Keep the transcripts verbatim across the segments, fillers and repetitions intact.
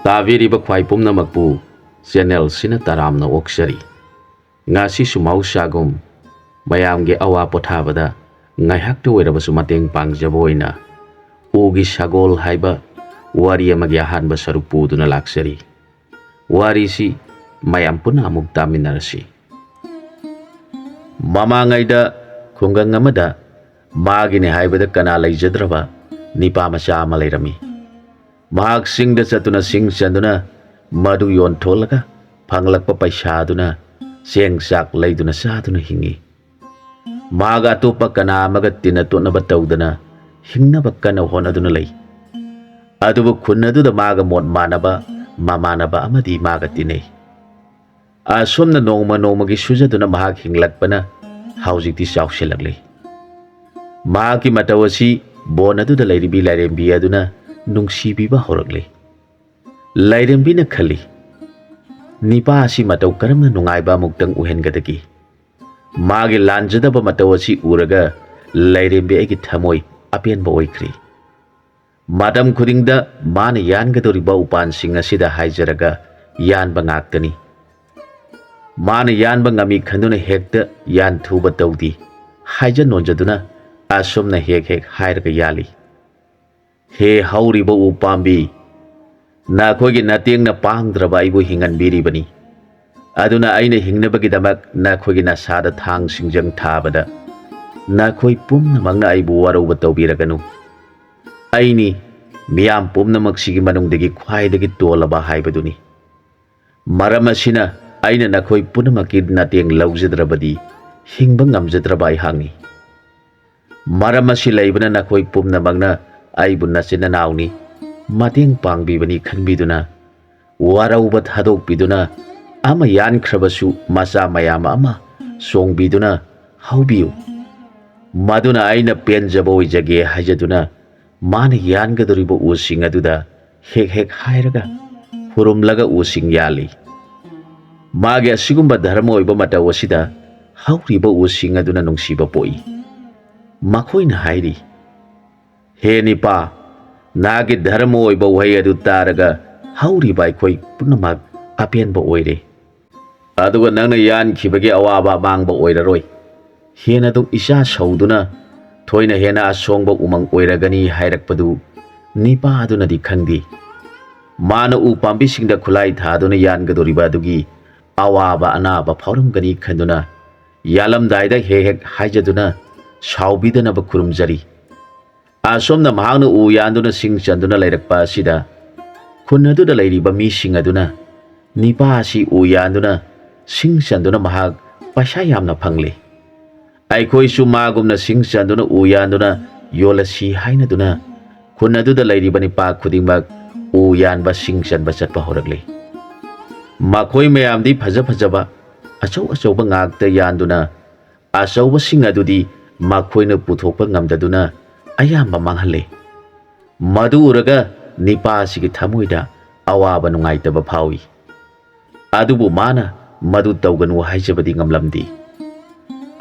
ꯇꯥꯕꯤꯔꯤꯕ ꯈ꯭ꯋꯥꯏ ꯄꯨꯝꯅꯃꯛꯄꯨ ꯆꯦꯅꯦꯜꯁꯤꯅ ꯇꯔꯥꯝꯅ ꯑꯣꯛꯆꯔꯤ꯫ ꯉꯁꯤꯁꯨ ꯃꯍꯧꯁꯥꯒꯨꯝ ꯃꯌꯥꯝꯒꯤ ꯑꯋꯥ ꯄꯣꯊꯥꯕꯗ ꯉꯥꯏꯍꯥꯛꯇ ꯑꯣꯏꯔꯕꯁꯨ ꯃꯇꯦꯡ ꯄꯥꯡꯖꯕ ꯑꯣꯏꯅ ꯎꯒꯤ ꯁꯒꯣꯜ ꯍꯥꯏꯕ ꯋꯥꯔꯤ ꯑꯃꯒꯤ ꯑꯍꯥꯟꯕ ꯁꯔꯨꯛ ꯄꯨꯗꯨꯅ ꯂꯥꯛꯆꯔꯤ꯫ ꯋꯥꯔꯤꯁꯤ ꯃꯌꯥꯝ ꯄꯨꯟꯅ ꯑꯃꯨꯛ ꯇꯥꯃꯤꯟꯅꯔꯁꯤ꯫ ꯃꯃꯥꯡꯉꯩꯗ ꯈꯨꯡꯒꯪ ꯑꯃꯗ ꯃꯥꯒꯤꯅꯦ ꯍꯥꯏꯕꯗ ꯀꯅꯥ ꯂꯩꯖꯗ꯭ꯔꯕ ꯅꯤꯄꯥ ꯃꯆꯥ ꯑꯃ ꯂꯩꯔꯝꯃꯤ꯫ ꯃꯍꯥꯛ ꯆꯤꯡꯗ ꯆꯠꯇꯨꯅ ꯁꯤꯡ ꯆꯟꯗꯨꯅ ꯃꯗꯨ ꯌꯣꯟꯊꯣꯛꯂꯒ ꯐꯪꯂꯛꯄ ꯄꯩꯁꯥꯗꯨꯅ ꯆꯦꯡ ꯆꯥꯛ ꯂꯩꯗꯨꯅ ꯆꯥꯗꯨꯅ ꯍꯤꯡꯉꯤ꯫ ꯃꯍꯥꯛ ꯑꯇꯣꯞꯄ ꯀꯅꯥ ꯑꯃꯒ ꯇꯤꯟꯅ ꯇꯣꯠꯅꯕ ꯇꯧꯗꯅ ꯍꯤꯡꯅꯕ ꯀꯟꯅ ꯍꯣꯠꯅꯗꯨꯅ ꯂꯩ꯫ ꯑꯗꯨꯕꯨ ꯈꯨꯟ ꯑꯗꯨꯗ ꯃꯥꯒ ꯃꯣꯠ ꯃꯥꯟꯅꯕ ꯃꯃꯥꯟꯅꯕ ꯑꯃꯗꯤ ꯃꯥꯒ ꯇꯤꯟꯅꯩ꯫ ꯑꯁꯨꯝꯅ ꯅꯣꯡꯃ ꯅꯣꯡꯃꯒꯤ ꯁꯨꯖꯗꯨꯅ ꯃꯍꯥꯛ ꯍꯤꯡꯂꯛꯄꯅ ꯍꯧꯖꯤꯛꯇꯤ ꯆꯥꯎꯁꯤꯜꯂꯛꯂꯤ꯫ ꯃꯍꯥꯛꯀꯤ ꯃꯇꯧ ꯑꯁꯤ ꯕꯣꯟ ꯑꯗꯨꯗ ꯂꯩꯔꯤꯕꯤ ꯂꯥꯏꯔꯦꯝꯕꯤ ꯑꯗꯨꯅ ꯅꯨꯡꯁꯤꯕꯤꯕ ꯍꯧꯔꯛꯂꯤ꯫ ꯂꯥꯏꯔꯦꯝꯕꯤꯅ ꯈꯜꯂꯤ, "ꯅꯤꯄꯥ ꯑꯁꯤ ꯃꯇꯧ ꯀꯔꯝꯅ ꯅꯨꯡꯉꯥꯏꯕ ꯑꯃꯨꯛꯇꯪ ꯎꯍꯟꯒꯗꯒꯦ?" ꯃꯥꯒꯤ ꯂꯥꯟꯖꯗꯕ ꯃꯇꯧ ꯑꯁꯤ ꯎꯔꯒ ꯂꯥꯏꯔꯦꯝꯕꯤ ꯑꯩꯒꯤ ꯊꯃꯣꯏ ꯑꯄꯦꯟꯕ ꯑꯣꯏꯈ꯭ꯔꯦ꯫ ꯃꯇꯝ ꯈꯨꯗꯤꯡꯗ ꯃꯥꯅ ꯌꯥꯟꯒꯗꯧꯔꯤꯕ ꯎꯄꯥꯟꯁꯤꯡ ꯑꯁꯤꯗ ꯍꯥꯏꯖꯔꯒ ꯌꯥꯟꯕ ꯉꯥꯛꯇꯅꯤ꯫ ꯃꯥꯅ ꯌꯥꯟꯕ ꯉꯝꯃꯤ ꯈꯟꯗꯨꯅ ꯍꯦꯛꯇ ꯌꯥꯟꯊꯨꯕ ꯇꯧꯗꯦ꯫ ꯍꯥꯏꯖ ꯅꯣꯟꯖꯗꯨꯅ ꯑꯁꯨꯝꯅ ꯍꯦꯛ ꯍꯦꯛ ꯍꯥꯏꯔꯒ ꯌꯥꯜꯂꯤ꯫ "ꯍꯦ ꯍꯧꯔꯤꯕ ꯎ ꯄꯥꯝꯕꯤ, ꯅꯈꯣꯏꯒꯤ ꯅꯇꯦꯡꯅ ꯄꯥꯡꯗ꯭ꯔꯕ ꯑꯩꯕꯨ ꯍꯤꯡꯍꯟꯕꯤꯔꯤꯕꯅꯤ꯫ ꯑꯗꯨꯅ ꯑꯩꯅ ꯍꯤꯡꯅꯕꯒꯤꯗꯃꯛ ꯅꯈꯣꯏꯒꯤ ꯅꯁꯥꯗ ꯊꯥꯡ ꯁꯤꯡꯖꯪ ꯊꯥꯕꯗ ꯅꯈꯣꯏ ꯄꯨꯝꯅꯃꯛꯅ ꯑꯩꯕꯨ ꯋꯥꯔꯧꯕ ꯇꯧꯕꯤꯔꯒꯅꯨ꯫ ꯑꯩꯅꯤ ꯃꯤꯌꯥꯝ ꯄꯨꯝꯅꯃꯛꯁꯤꯒꯤ ꯃꯅꯨꯡꯗꯒꯤ ꯈ꯭ꯋꯥꯏꯗꯒꯤ ꯇꯣꯜꯂꯕ ꯍꯥꯏꯕꯗꯨꯅꯤ꯫ ꯃꯔꯝ ꯑꯁꯤꯅ ꯑꯩꯅ ꯅꯈꯣꯏ ꯄꯨꯝꯅꯃꯛꯀꯤ ꯅꯇꯦꯡ ꯂꯧꯖꯗ꯭ꯔꯕꯗꯤ ꯍꯤꯡꯕ ꯉꯝꯖꯗ꯭ꯔꯕ ꯑꯩꯍꯥꯛꯅꯤ꯫ ꯃꯔꯝ ꯑꯁꯤ ꯂꯩꯕꯅ ꯅꯈꯣꯏ ꯄꯨꯝꯅꯃꯛꯅ ꯑꯩꯕꯨ ꯅꯆꯤꯟ ꯅꯅꯥꯎꯅꯤ, ꯃꯇꯦꯡ ꯄꯥꯡꯕꯤꯕꯅꯤ ꯈꯟꯕꯤꯗꯨꯅ, ꯋꯥꯔꯧꯕ ꯊꯥꯗꯣꯛꯄꯤꯗꯨꯅ, ꯑꯃ ꯌꯥꯟꯈ꯭ꯔꯕꯁꯨ ꯃꯆꯥ ꯃꯌꯥꯝ ꯑꯃ ꯆꯣꯡꯕꯤꯗꯨꯅ ꯍꯧꯕꯤꯌꯨ꯫ ꯃꯗꯨꯅ ꯑꯩꯅ ꯄꯦꯟꯖꯕ ꯑꯣꯏꯖꯒꯦ" ꯍꯥꯏꯖꯗꯨꯅ ꯃꯥꯅ ꯌꯥꯟꯒꯗꯧꯔꯤꯕ ꯎꯁꯤꯡ ꯑꯗꯨꯗ ꯍꯦꯛ ꯍꯦꯛ ꯍꯥꯏꯔꯒ ꯈꯨꯔꯨꯝꯂꯒ ꯎꯁꯤꯡ ꯌꯥꯜꯂꯤ꯫ ꯃꯥꯒꯤ ꯑꯁꯤꯒꯨꯝꯕ ꯙꯔꯃ ꯑꯣꯏꯕ ꯃꯇꯧ ꯑꯁꯤꯗ ꯍꯧꯔꯤꯕ ꯎꯁꯤꯡ ꯑꯗꯨꯅ ꯅꯨꯡꯁꯤꯕ ꯄꯣꯛꯏ꯫ ꯃꯈꯣꯏꯅ ꯍꯥꯏꯔꯤ, "ꯍꯦ ꯅꯤꯄꯥ, ꯅꯍꯥꯛꯀꯤ ꯙꯔꯃ ꯑꯣꯏꯕ ꯋꯥꯍꯩ ꯑꯗꯨ ꯇꯥꯔꯒ ꯍꯧꯔꯤꯕ ꯑꯩꯈꯣꯏ ꯄꯨꯝꯅꯃꯛ ꯑꯄꯦꯟꯕ ꯑꯣꯏꯔꯦ꯫ ꯑꯗꯨꯒ ꯅꯪꯅ ꯌꯥꯟꯈꯤꯕꯒꯤ ꯑꯋꯥꯕ ꯑꯃꯥꯡꯕ ꯑꯣꯏꯔꯔꯣꯏ꯫ ꯍꯦꯟꯅꯗꯨ ꯏꯆꯥ ꯁꯧꯗꯨꯅ ꯊꯣꯏꯅ ꯍꯦꯟꯅ ꯑꯁꯣꯡꯕ ꯎꯃꯪ ꯑꯣꯏꯔꯒꯅꯤ ꯍꯥꯏꯔꯛꯄꯗꯨ ꯅꯤꯄꯥ ꯑꯗꯨꯅꯗꯤ ꯈꯪꯗꯦ꯫ ꯃꯥꯅ ꯎ ꯄꯥꯝꯕꯤꯁꯤꯡꯗ ꯈꯨꯠꯂꯥꯏ ꯊꯥꯗꯨꯅ ꯌꯥꯟꯒꯗꯧꯔꯤꯕ ꯑꯗꯨꯒꯤ ꯑꯋꯥꯕ ꯑꯅꯥꯕ ꯐꯥꯎꯔꯝꯒꯅꯤ ꯈꯟꯗꯨꯅ ꯌꯥꯜꯂꯝꯗꯥꯏꯗ ꯍꯦꯛ ꯍꯦꯛ ꯍꯥꯏꯖꯗꯨꯅ ꯁꯥꯎꯕꯤꯗꯅꯕ ꯈꯨꯔꯨꯝꯖꯔꯤ꯫ ꯑꯁꯣꯝꯅ ꯃꯍꯥꯛꯅ ꯎ ꯌꯥꯟꯗꯨꯅ ꯁꯤꯡ ꯆꯟꯗꯨꯅ ꯂꯩꯔꯛꯄ ꯑꯁꯤꯗ ꯈꯨꯟ ꯑꯗꯨꯗ ꯂꯩꯔꯤꯕ ꯃꯤꯁꯤꯡ ꯑꯗꯨꯅ ꯅꯤꯄꯥ ꯑꯁꯤ ꯎ ꯌꯥꯟꯗꯨꯅ ꯁꯤꯡ ꯆꯟꯗꯨꯅ ꯃꯍꯥꯛ ꯄꯩꯁꯥ ꯌꯥꯝꯅ ꯐꯪꯂꯤ꯫ ꯑꯩꯈꯣꯏꯁꯨ ꯃꯥꯒꯨꯝꯅ ꯁꯤꯡ ꯆꯟꯗꯨꯅ ꯎ ꯌꯥꯟꯗꯨꯅ ꯌꯣꯜꯂꯁꯤ ꯍꯥꯏꯅꯗꯨꯅ ꯈꯨꯟ ꯑꯗꯨꯗ ꯂꯩꯔꯤꯕ ꯅꯤꯄꯥ ꯈꯨꯗꯤꯡꯃꯛ ꯎ ꯌꯥꯟꯕ ꯁꯤꯡ ꯆꯟꯕ ꯆꯠꯄ ꯍꯧꯔꯛꯂꯤ꯫ ꯃꯈꯣꯏ ꯃꯌꯥꯝꯗꯤ ꯐꯖ ꯐꯖꯕ ꯑꯆꯧ ꯑꯆꯧꯕ ꯉꯥꯛꯇ ꯌꯥꯟꯗꯨꯅ ꯑꯆꯧꯕꯁꯤꯡ ꯑꯗꯨꯗꯤ ꯃꯈꯣꯏꯅ ꯄꯨꯊꯣꯛꯄ ꯉꯝꯗꯗꯨꯅ ꯑꯌꯥꯝꯕ ꯃꯥꯡꯍꯜꯂꯦ꯫ ꯃꯗꯨ ꯎꯔꯒ ꯅꯤꯄꯥ ꯑꯁꯤꯒꯤ ꯊꯃꯣꯏꯗ ꯑꯋꯥꯕ ꯅꯨꯡꯉꯥꯏꯇꯕ ꯐꯥꯎꯏ꯫ ꯑꯗꯨꯕꯨ ꯃꯥꯅ ꯃꯗꯨ ꯇꯧꯒꯅꯨ ꯍꯥꯏꯖꯕꯗꯤ ꯉꯝꯂꯝꯗꯦ꯫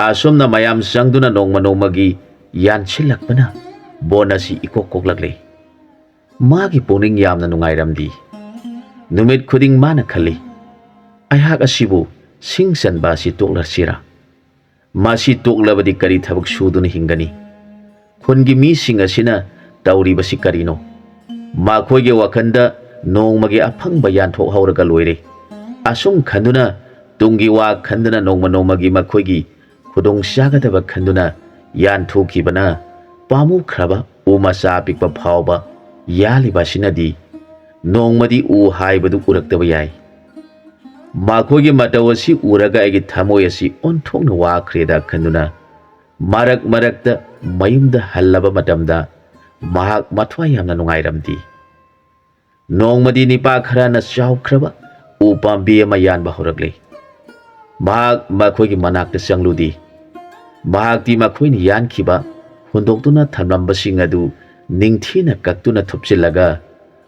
ꯑꯁꯨꯝꯅ ꯃꯌꯥꯝ ꯆꯪꯗꯨꯅ ꯅꯣꯡꯃ ꯅꯣꯡꯃꯒꯤ ꯌꯥꯟꯁꯤꯜꯂꯛꯄꯅ ꯕꯣꯟ ꯑꯁꯤ ꯏꯀꯣꯛ ꯀꯣꯛꯂꯛꯂꯦ꯫ ꯃꯥꯒꯤ ꯄꯨꯛꯅꯤꯡ ꯌꯥꯝꯅ ꯅꯨꯡꯉꯥꯏꯔꯝꯗꯦ꯫ ꯅꯨꯃꯤꯠ ꯈꯨꯗꯤꯡ ꯃꯥꯅ ꯈꯜꯂꯤ, "ꯑꯩꯍꯥꯛ ꯑꯁꯤꯕꯨ ꯁꯤꯡ ꯆꯟꯕ ꯑꯁꯤ ꯇꯣꯛꯂꯁꯤꯔꯥ? ꯃꯁꯤ ꯇꯣꯛꯂꯕꯗꯤ ꯀꯔꯤ ꯊꯕꯛ ꯁꯨꯗꯨꯅ ꯍꯤꯡꯒꯅꯤ? ꯈꯨꯟꯒꯤ ꯃꯤꯁꯤꯡ ꯑꯁꯤꯅ ꯇꯧꯔꯤꯕꯁꯤ ꯀꯔꯤꯅꯣ?" ꯃꯈꯣꯏꯒꯤ ꯋꯥꯈꯜꯗ ꯅꯣꯡꯃꯒꯤ ꯑꯐꯪꯕ ꯌꯥꯟꯊꯣꯛꯍꯧꯔꯒ ꯂꯣꯏꯔꯦ꯫ ꯑꯁꯨꯝ ꯈꯟꯗꯨꯅ ꯇꯨꯡꯒꯤ ꯋꯥ ꯈꯟꯗꯅ ꯅꯣꯡꯃ ꯅꯣꯡꯃꯒꯤ ꯃꯈꯣꯏꯒꯤ ꯈꯨꯗꯣꯡ ꯆꯥꯒꯗꯕ ꯈꯟꯗꯨꯅ ꯌꯥꯟꯊꯣꯛꯈꯤꯕꯅ ꯄꯥꯝꯃꯨꯈ꯭ꯔꯕ ꯎ ꯃꯆꯥ ꯑꯄꯤꯛꯄ ꯐꯥꯎꯕ ꯌꯥꯜꯂꯤꯕ ꯑꯁꯤꯅꯗꯤ ꯅꯣꯡꯃꯗꯤ ꯎ ꯍꯥꯏꯕꯗꯨ ꯎꯔꯛꯇꯕ ꯌꯥꯏ꯫ ꯃꯈꯣꯏꯒꯤ ꯃꯇꯧ ꯑꯁꯤ ꯎꯔꯒ ꯑꯩꯒꯤ ꯊꯃꯣꯏ ꯑꯁꯤ ꯑꯣꯟꯊꯣꯛꯅ ꯋꯥꯈ꯭ꯔꯦꯗ ꯈꯟꯗꯨꯅ ꯃꯔꯛ ꯃꯔꯛꯇ ꯃꯌꯨꯝꯗ ꯍꯜꯂꯕ ꯃꯇꯝꯗ ꯃꯍꯥꯛ ꯃꯊ꯭ꯋꯥꯏ ꯌꯥꯝꯅ ꯅꯨꯡꯉꯥꯏꯔꯝꯗꯦ꯫ ꯅꯣꯡꯃꯗꯤ ꯅꯤꯄꯥ ꯈꯔꯅ ꯆꯥꯎꯈ꯭ꯔꯕ ꯎ ꯄꯥꯝꯕꯤ ꯑꯃ ꯌꯥꯟꯕ ꯍꯧꯔꯛꯂꯦ꯫ ꯃꯍꯥꯛ ꯃꯈꯣꯏꯒꯤ ꯃꯅꯥꯛꯇ ꯆꯪꯂꯨꯗꯦ꯫ ꯃꯍꯥꯛꯇꯤ ꯃꯈꯣꯏꯅ ꯌꯥꯟꯈꯤꯕ ꯍꯨꯟꯗꯣꯛꯇꯨꯅ ꯊꯝꯂꯝꯕꯁꯤꯡ ꯑꯗꯨ ꯅꯤꯡꯊꯤꯅ ꯀꯛꯇꯨꯅ ꯊꯨꯞꯆꯤꯜꯂꯒ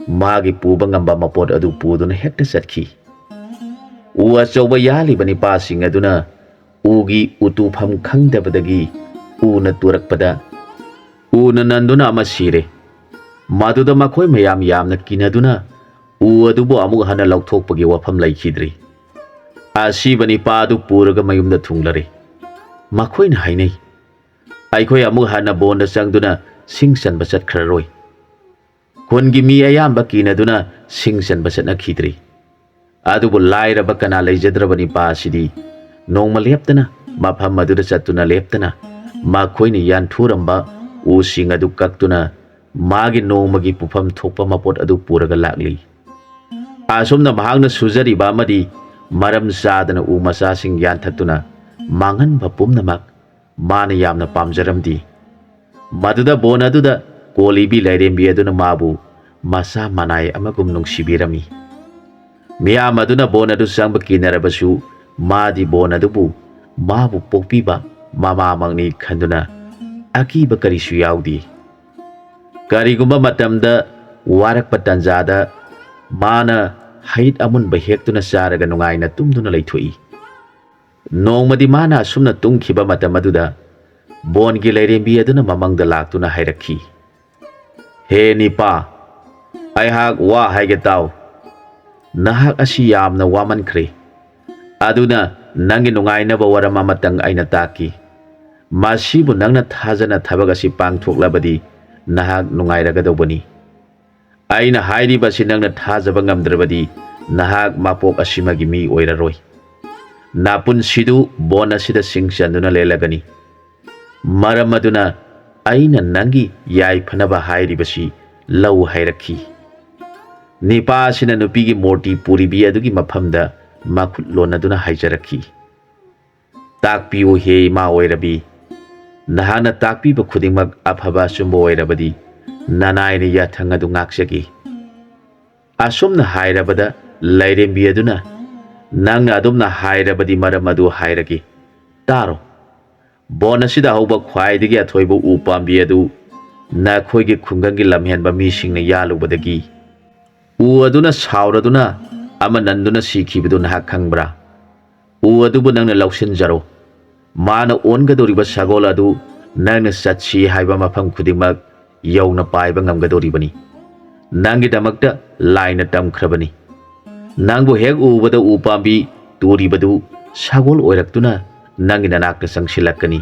ꯃꯥꯒꯤ ꯄꯨꯕ ꯉꯝꯕ ꯃꯄꯣꯠ ꯑꯗꯨ ꯄꯨꯗꯨꯅ ꯍꯦꯛꯇ ꯆꯠꯈꯤ꯫ ꯎ ꯑꯆꯧꯕ ꯌꯥꯜꯂꯤꯕ ꯅꯤꯄꯥꯁꯤꯡ ꯑꯗꯨꯅ ꯎꯒꯤ ꯎꯇꯨꯐꯝ ꯈꯪꯗꯕꯗꯒꯤ ꯎꯅ ꯇꯨꯔꯛꯄꯗ ꯎꯅ ꯅꯟꯗꯨꯅ ꯑꯃ ꯁꯤꯔꯦ꯫ ꯃꯗꯨꯗ ꯃꯈꯣꯏ ꯃꯌꯥꯝ ꯌꯥꯝꯅ ꯀꯤꯅꯗꯨꯅ ꯎ ꯑꯗꯨꯕꯨ ꯑꯃꯨꯛ ꯍꯟꯅ ꯂꯧꯊꯣꯛꯄꯒꯤ ꯋꯥꯐꯝ ꯂꯩꯈꯤꯗ꯭ꯔꯤ꯫ ꯑꯁꯤꯕ ꯅꯤꯄꯥ ꯑꯗꯨ ꯄꯨꯔꯒ ꯃꯌꯨꯝꯗ ꯊꯨꯡꯂꯔꯦ꯫ ꯃꯈꯣꯏꯅ ꯍꯥꯏꯅꯩ, "ꯑꯩꯈꯣꯏ ꯑꯃꯨꯛ ꯍꯟꯅ ꯕꯣꯟꯗ ꯆꯪꯗꯨꯅ ꯁꯤꯡ ꯆꯟꯕ ꯆꯠꯈ꯭ꯔꯔꯣꯏ"꯫ ꯈꯨꯟꯒꯤ ꯃꯤ ꯑꯌꯥꯝꯕ ꯀꯤꯅꯗꯨꯅ ꯁꯤꯡ ꯆꯟꯕ ꯆꯠꯅꯈꯤꯗ꯭ꯔꯤ꯫ ꯑꯗꯨꯕꯨ ꯂꯥꯏꯔꯕ ꯀꯅꯥ ꯂꯩꯖꯗ꯭ꯔꯕ ꯅꯤꯄꯥ ꯑꯁꯤꯗꯤ ꯅꯣꯡꯃ ꯂꯦꯞꯇꯅ ꯃꯐꯝ ꯑꯗꯨꯗ ꯆꯠꯇꯨꯅ ꯂꯦꯞꯇꯅ ꯃꯈꯣꯏꯅ ꯌꯥꯟꯊꯨꯔꯝꯕ ꯎꯁꯤꯡ ꯑꯗꯨ ꯀꯛꯇꯨꯅ ꯃꯥꯒꯤ ꯅꯣꯡꯃꯒꯤ ꯄꯨꯐꯝ ꯊꯣꯛꯄ ꯃꯄꯣꯠ ꯑꯗꯨ ꯄꯨꯔꯒ ꯂꯥꯛꯂꯤ꯫ ꯑꯁꯨꯝꯅ ꯃꯍꯥꯛꯅ ꯁꯨꯖꯔꯤꯕ ꯑꯃꯗꯤ ꯃꯔꯝ ꯆꯥꯗꯅ ꯎ ꯃꯆꯥꯁꯤꯡ ꯌꯥꯟꯊꯠꯇꯨꯅ ꯃꯥꯡꯍꯟꯕ ꯄꯨꯝꯅꯃꯛ ꯃꯥꯅ ꯌꯥꯝꯅ ꯄꯥꯝꯖꯔꯝꯗꯦ꯫ ꯃꯗꯨꯗ ꯕꯣꯟ ꯑꯗꯨꯗ ꯀꯣꯂꯤꯕꯤ ꯂꯥꯏꯔꯦꯝꯕꯤ ꯑꯗꯨꯅ ꯃꯥꯕꯨ ꯃꯆꯥ ꯃꯅꯥꯏ ꯑꯃꯒꯨꯝ ꯅꯨꯡꯁꯤꯕꯤꯔꯝꯃꯤ꯫ ꯃꯤꯌꯥꯝ ꯑꯗꯨꯅ ꯕꯣꯟ ꯑꯗꯨ ꯆꯪꯕ ꯀꯤꯅꯔꯕꯁꯨ ꯃꯥꯗꯤ ꯕꯣꯟ ꯑꯗꯨꯕꯨ ꯃꯥꯕꯨ ꯄꯣꯛꯄꯤꯕ ꯃꯃꯥꯃꯛꯅꯤ ꯈꯟꯗꯨꯅ ꯑꯀꯤꯕ ꯀꯔꯤꯁꯨ ꯌꯥꯎꯗꯦ꯫ ꯀꯔꯤꯒꯨꯝꯕ ꯃꯇꯝꯗ ꯋꯥꯔꯛꯄ ꯇꯥꯟꯖꯥꯗ ꯃꯥꯅ ꯍꯩꯠ ꯑꯃꯨꯟꯕ ꯍꯦꯛꯇꯨꯅ ꯆꯥꯔꯒ ꯅꯨꯡꯉꯥꯏꯅ ꯇꯨꯝꯗꯨꯅ ꯂꯩꯊꯣꯛꯏ꯫ ꯅꯣꯡꯃꯗꯤ ꯃꯥꯅ ꯑꯁꯨꯝꯅ ꯇꯨꯝꯈꯤꯕ ꯃꯇꯝ ꯑꯗꯨꯗ ꯕꯣꯟꯒꯤ ꯂꯥꯏꯔꯦꯝꯕꯤ ꯑꯗꯨꯅ ꯃꯃꯪꯗ ꯂꯥꯛꯇꯨꯅ ꯍꯥꯏꯔꯛꯈꯤ, "ꯍꯦ ꯅꯤꯄꯥ, ꯑꯩꯍꯥꯛ ꯋꯥ ꯍꯥꯏꯒꯦ ꯇꯥꯎ꯫ ꯅꯍꯥꯛ ꯑꯁꯤ ꯌꯥꯝꯅ ꯋꯥꯃꯟꯈ꯭ꯔꯦ꯫ ꯑꯗꯨꯅ ꯅꯪꯒꯤ ꯅꯨꯡꯉꯥꯏꯅꯕ ꯋꯥꯔꯝ ꯑꯃꯇꯪ ꯑꯩꯅ ꯇꯥꯛꯀꯦ꯫ ꯃꯁꯤꯕꯨ ꯅꯪꯅ ꯊꯥꯖꯅ ꯊꯕꯛ ꯑꯁꯤ ꯄꯥꯡꯊꯣꯛꯂꯕꯗꯤ ꯅꯍꯥꯛ ꯅꯨꯡꯉꯥꯏꯔꯒꯗꯧꯕꯅꯤ꯫ ꯑꯩꯅ ꯍꯥꯏꯔꯤꯕꯁꯤ ꯅꯪꯅ ꯊꯥꯖꯕ ꯉꯝꯗ꯭ꯔꯕꯗꯤ ꯅꯍꯥꯛ ꯃꯄꯣꯛ ꯑꯁꯤꯃꯒꯤ ꯃꯤ ꯑꯣꯏꯔꯔꯣꯏ꯫ ꯅꯄꯨꯟꯁꯤꯗꯨ ꯕꯣꯟ ꯑꯁꯤꯗ ꯁꯤꯡ ꯆꯟꯗꯨꯅ ꯂꯦꯜꯂꯒꯅꯤ꯫ ꯃꯔꯝ ꯑꯗꯨꯅ ꯑꯩꯅ ꯅꯪꯒꯤ ꯌꯥꯏꯐꯅꯕ ꯍꯥꯏꯔꯤꯕꯁꯤ ꯂꯧ" ꯍꯥꯏꯔꯛꯈꯤ꯫ ꯅꯤꯄꯥ ꯑꯁꯤꯅ ꯅꯨꯄꯤꯒꯤ ꯃꯨꯔꯇꯤ ꯄꯨꯔꯤꯕꯤ ꯑꯗꯨꯒꯤ ꯃꯐꯝꯗ ꯃꯈꯨꯠ ꯂꯣꯟꯅꯗꯨꯅ ꯍꯥꯏꯖꯔꯛꯈꯤ, "ꯇꯥꯛꯄꯤꯌꯨ ꯍꯦ ꯏꯃꯥ ꯑꯣꯏꯔꯕꯤ, ꯅꯍꯥꯛꯅ ꯇꯥꯛꯄꯤꯕ ꯈꯨꯗꯤꯡꯃꯛ ꯑꯐꯕ ꯑꯆꯨꯝꯕ ꯑꯣꯏꯔꯕꯗꯤ ꯅꯅꯥꯏꯅ ꯌꯥꯊꯪ ꯑꯗꯨ ꯉꯥꯛꯆꯒꯦ"꯫ ꯑꯁꯨꯝꯅ ꯍꯥꯏꯔꯕꯗ ꯂꯥꯏꯔꯦꯝꯕꯤ ꯑꯗꯨꯅ, "ꯅꯪꯅ ꯑꯗꯨꯝꯅ ꯍꯥꯏꯔꯕꯗꯤ ꯃꯔꯝ ꯑꯗꯨ ꯍꯥꯏꯔꯒꯦ, ꯇꯥꯔꯣ꯫ ꯕꯣꯟ ꯑꯁꯤꯗ ꯍꯧꯕ ꯈ꯭ꯋꯥꯏꯗꯒꯤ ꯑꯊꯣꯏꯕ ꯎ ꯄꯥꯝꯕꯤ ꯑꯗꯨ ꯅꯈꯣꯏꯒꯤ ꯈꯨꯡꯒꯪꯒꯤ ꯂꯝꯍꯦꯟꯕ ꯃꯤꯁꯤꯡꯅ ꯌꯥꯜꯂꯨꯕꯗꯒꯤ ꯎ ꯑꯗꯨꯅ ꯁꯥꯎꯔꯗꯨꯅ ꯑꯃ ꯅꯟꯗꯨꯅ ꯁꯤꯈꯤꯕꯗꯨ ꯅꯍꯥꯛ ꯈꯪꯕ꯭ꯔꯥ? ꯎ ꯑꯗꯨꯕꯨ ꯅꯪꯅ ꯂꯧꯁꯤꯟꯖꯔꯣ꯫ ꯃꯥꯅ ꯑꯣꯟꯒꯗꯧꯔꯤꯕ ꯁꯒꯣꯜ ꯑꯗꯨ ꯅꯪꯅ ꯆꯠꯁꯤ ꯍꯥꯏꯕ ꯃꯐꯝ ꯈꯨꯗꯤꯡꯃꯛ ꯌꯧꯅ ꯄꯥꯏꯕ ꯉꯝꯒꯗꯧꯔꯤꯕꯅꯤ꯫ ꯅꯪꯒꯤꯗꯃꯛꯇ ꯂꯥꯏꯅ ꯇꯝꯈ꯭ꯔꯕꯅꯤ꯫ ꯅꯪꯕꯨ ꯍꯦꯛ ꯎꯕꯗ ꯎ ꯄꯥꯝꯕꯤ ꯇꯨꯔꯤꯕꯗꯨ ꯁꯒꯣꯜ ꯑꯣꯏꯔꯛꯇꯨꯅ ꯅꯪꯒꯤ ꯅꯅꯥꯛꯇ ꯆꯪꯁꯤꯜꯂꯛꯀꯅꯤ꯫